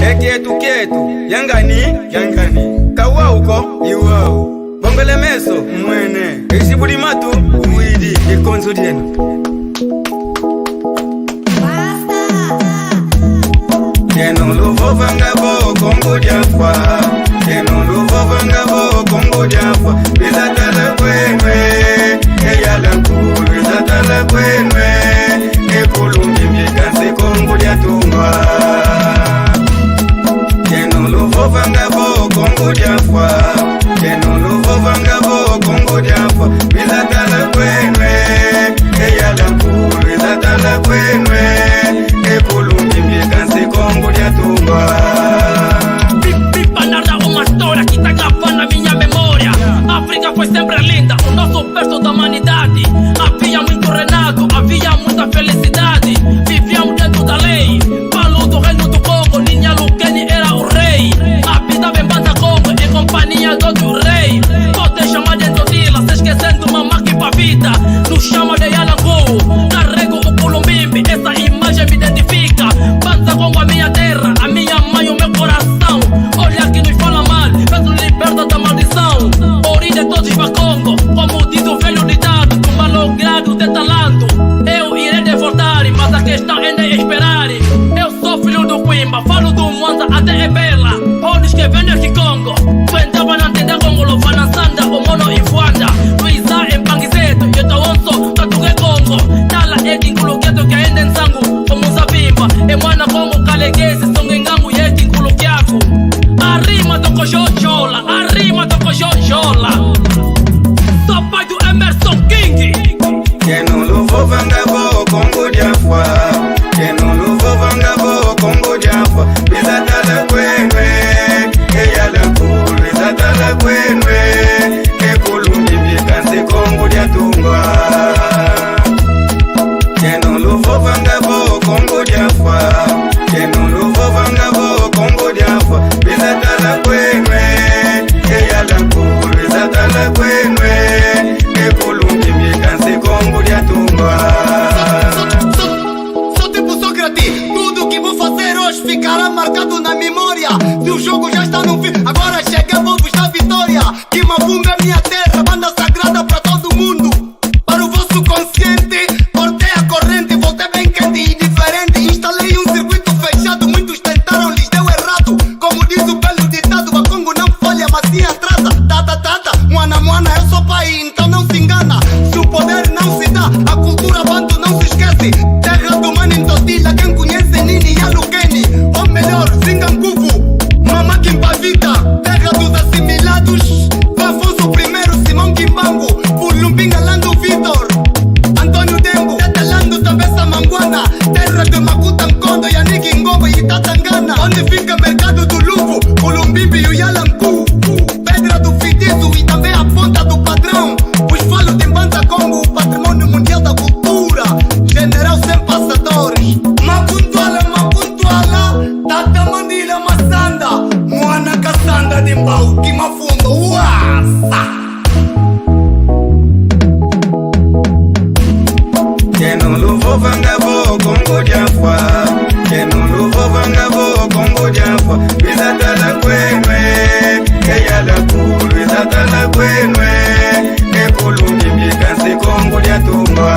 E kieto kieto, yangani, yangani. Kawau ko, i wau. Bongele meso, mwene. Ezibudi matu, widi. Dikonzo dieno. Dieno luvovanga vo Kongo dia Mfwa. Dieno luvovanga vo Kongo dia Mfwa. Biza tala kweno e, e yala nkulu, biza tala kweno e, e kulumbi mbikasi Kongo dia Tungwa. Dieno luvovanga vo Kongo dia Mfwa. Dieno luvovanga vo Kongo dia Mfwa. Biza tala kweno e, e yala nkulu, biza tala kweno e, e kulumbi mbikasi Kongo dia Tungwa. Pi-, pipa narra uma história que tá gravada na minha memória. A África foi sempre linda, o nosso berço da humanidade. Havia muito Renato, havia muita felicidade. Viviam dentro da lei. Paulo do Reino do Congo, Ninha Lukeni era o rei. Habitava em Banda Congo, em companhia do outro rei. Pode chamar de Ntotila, se esquecendo Mamaki Pavita. Nos chama de Yalangu, carrego o Kulumbimbi, essa imagem me identifica. Banda Congo, a minha terra, a minha mãe, o meu coração. Olha que nos fala mal, mas nos liberta da maldição. Origem de todos os Bakongo, como diz o velho ditado, do malogrado de talanto. Eu irei de voltar, mas a questão ainda é esperar. Eu sou filho do Quimba, falo do Mwanza até Ebela. Onde que vem esse Congo? Aguentava na tenda Congo, louva na sanda, o mono e Fuanda. Luiza em Pangizeto, eu tô onso, tatuge Congo. Tala e kinkulu keto que ainda em sangue, como Zabimba. E mwana Congo, calegese, songengangu, e kinkulu kiaku. A rima toko jojola, a rima toko jojola. Sou pai do Emerson King. Dieno luvovanga vo Kongo dia Mfwa. Dieno luvovanga vo Kongo dia Mfwa. Biza tala kweno Luizatala kwenu, e yala kulu, luizatala kwenu, e kulu Mbimbi, kansi Kongo diatumba.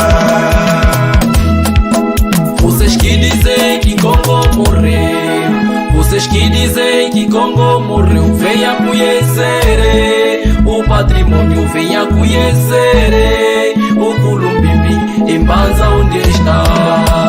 Vocês que dizem que Congo morreu, vocês que dizem que Congo morreu, venha conhecer o património, venha conhecer o Kulumbimbi em Mbanza onde está.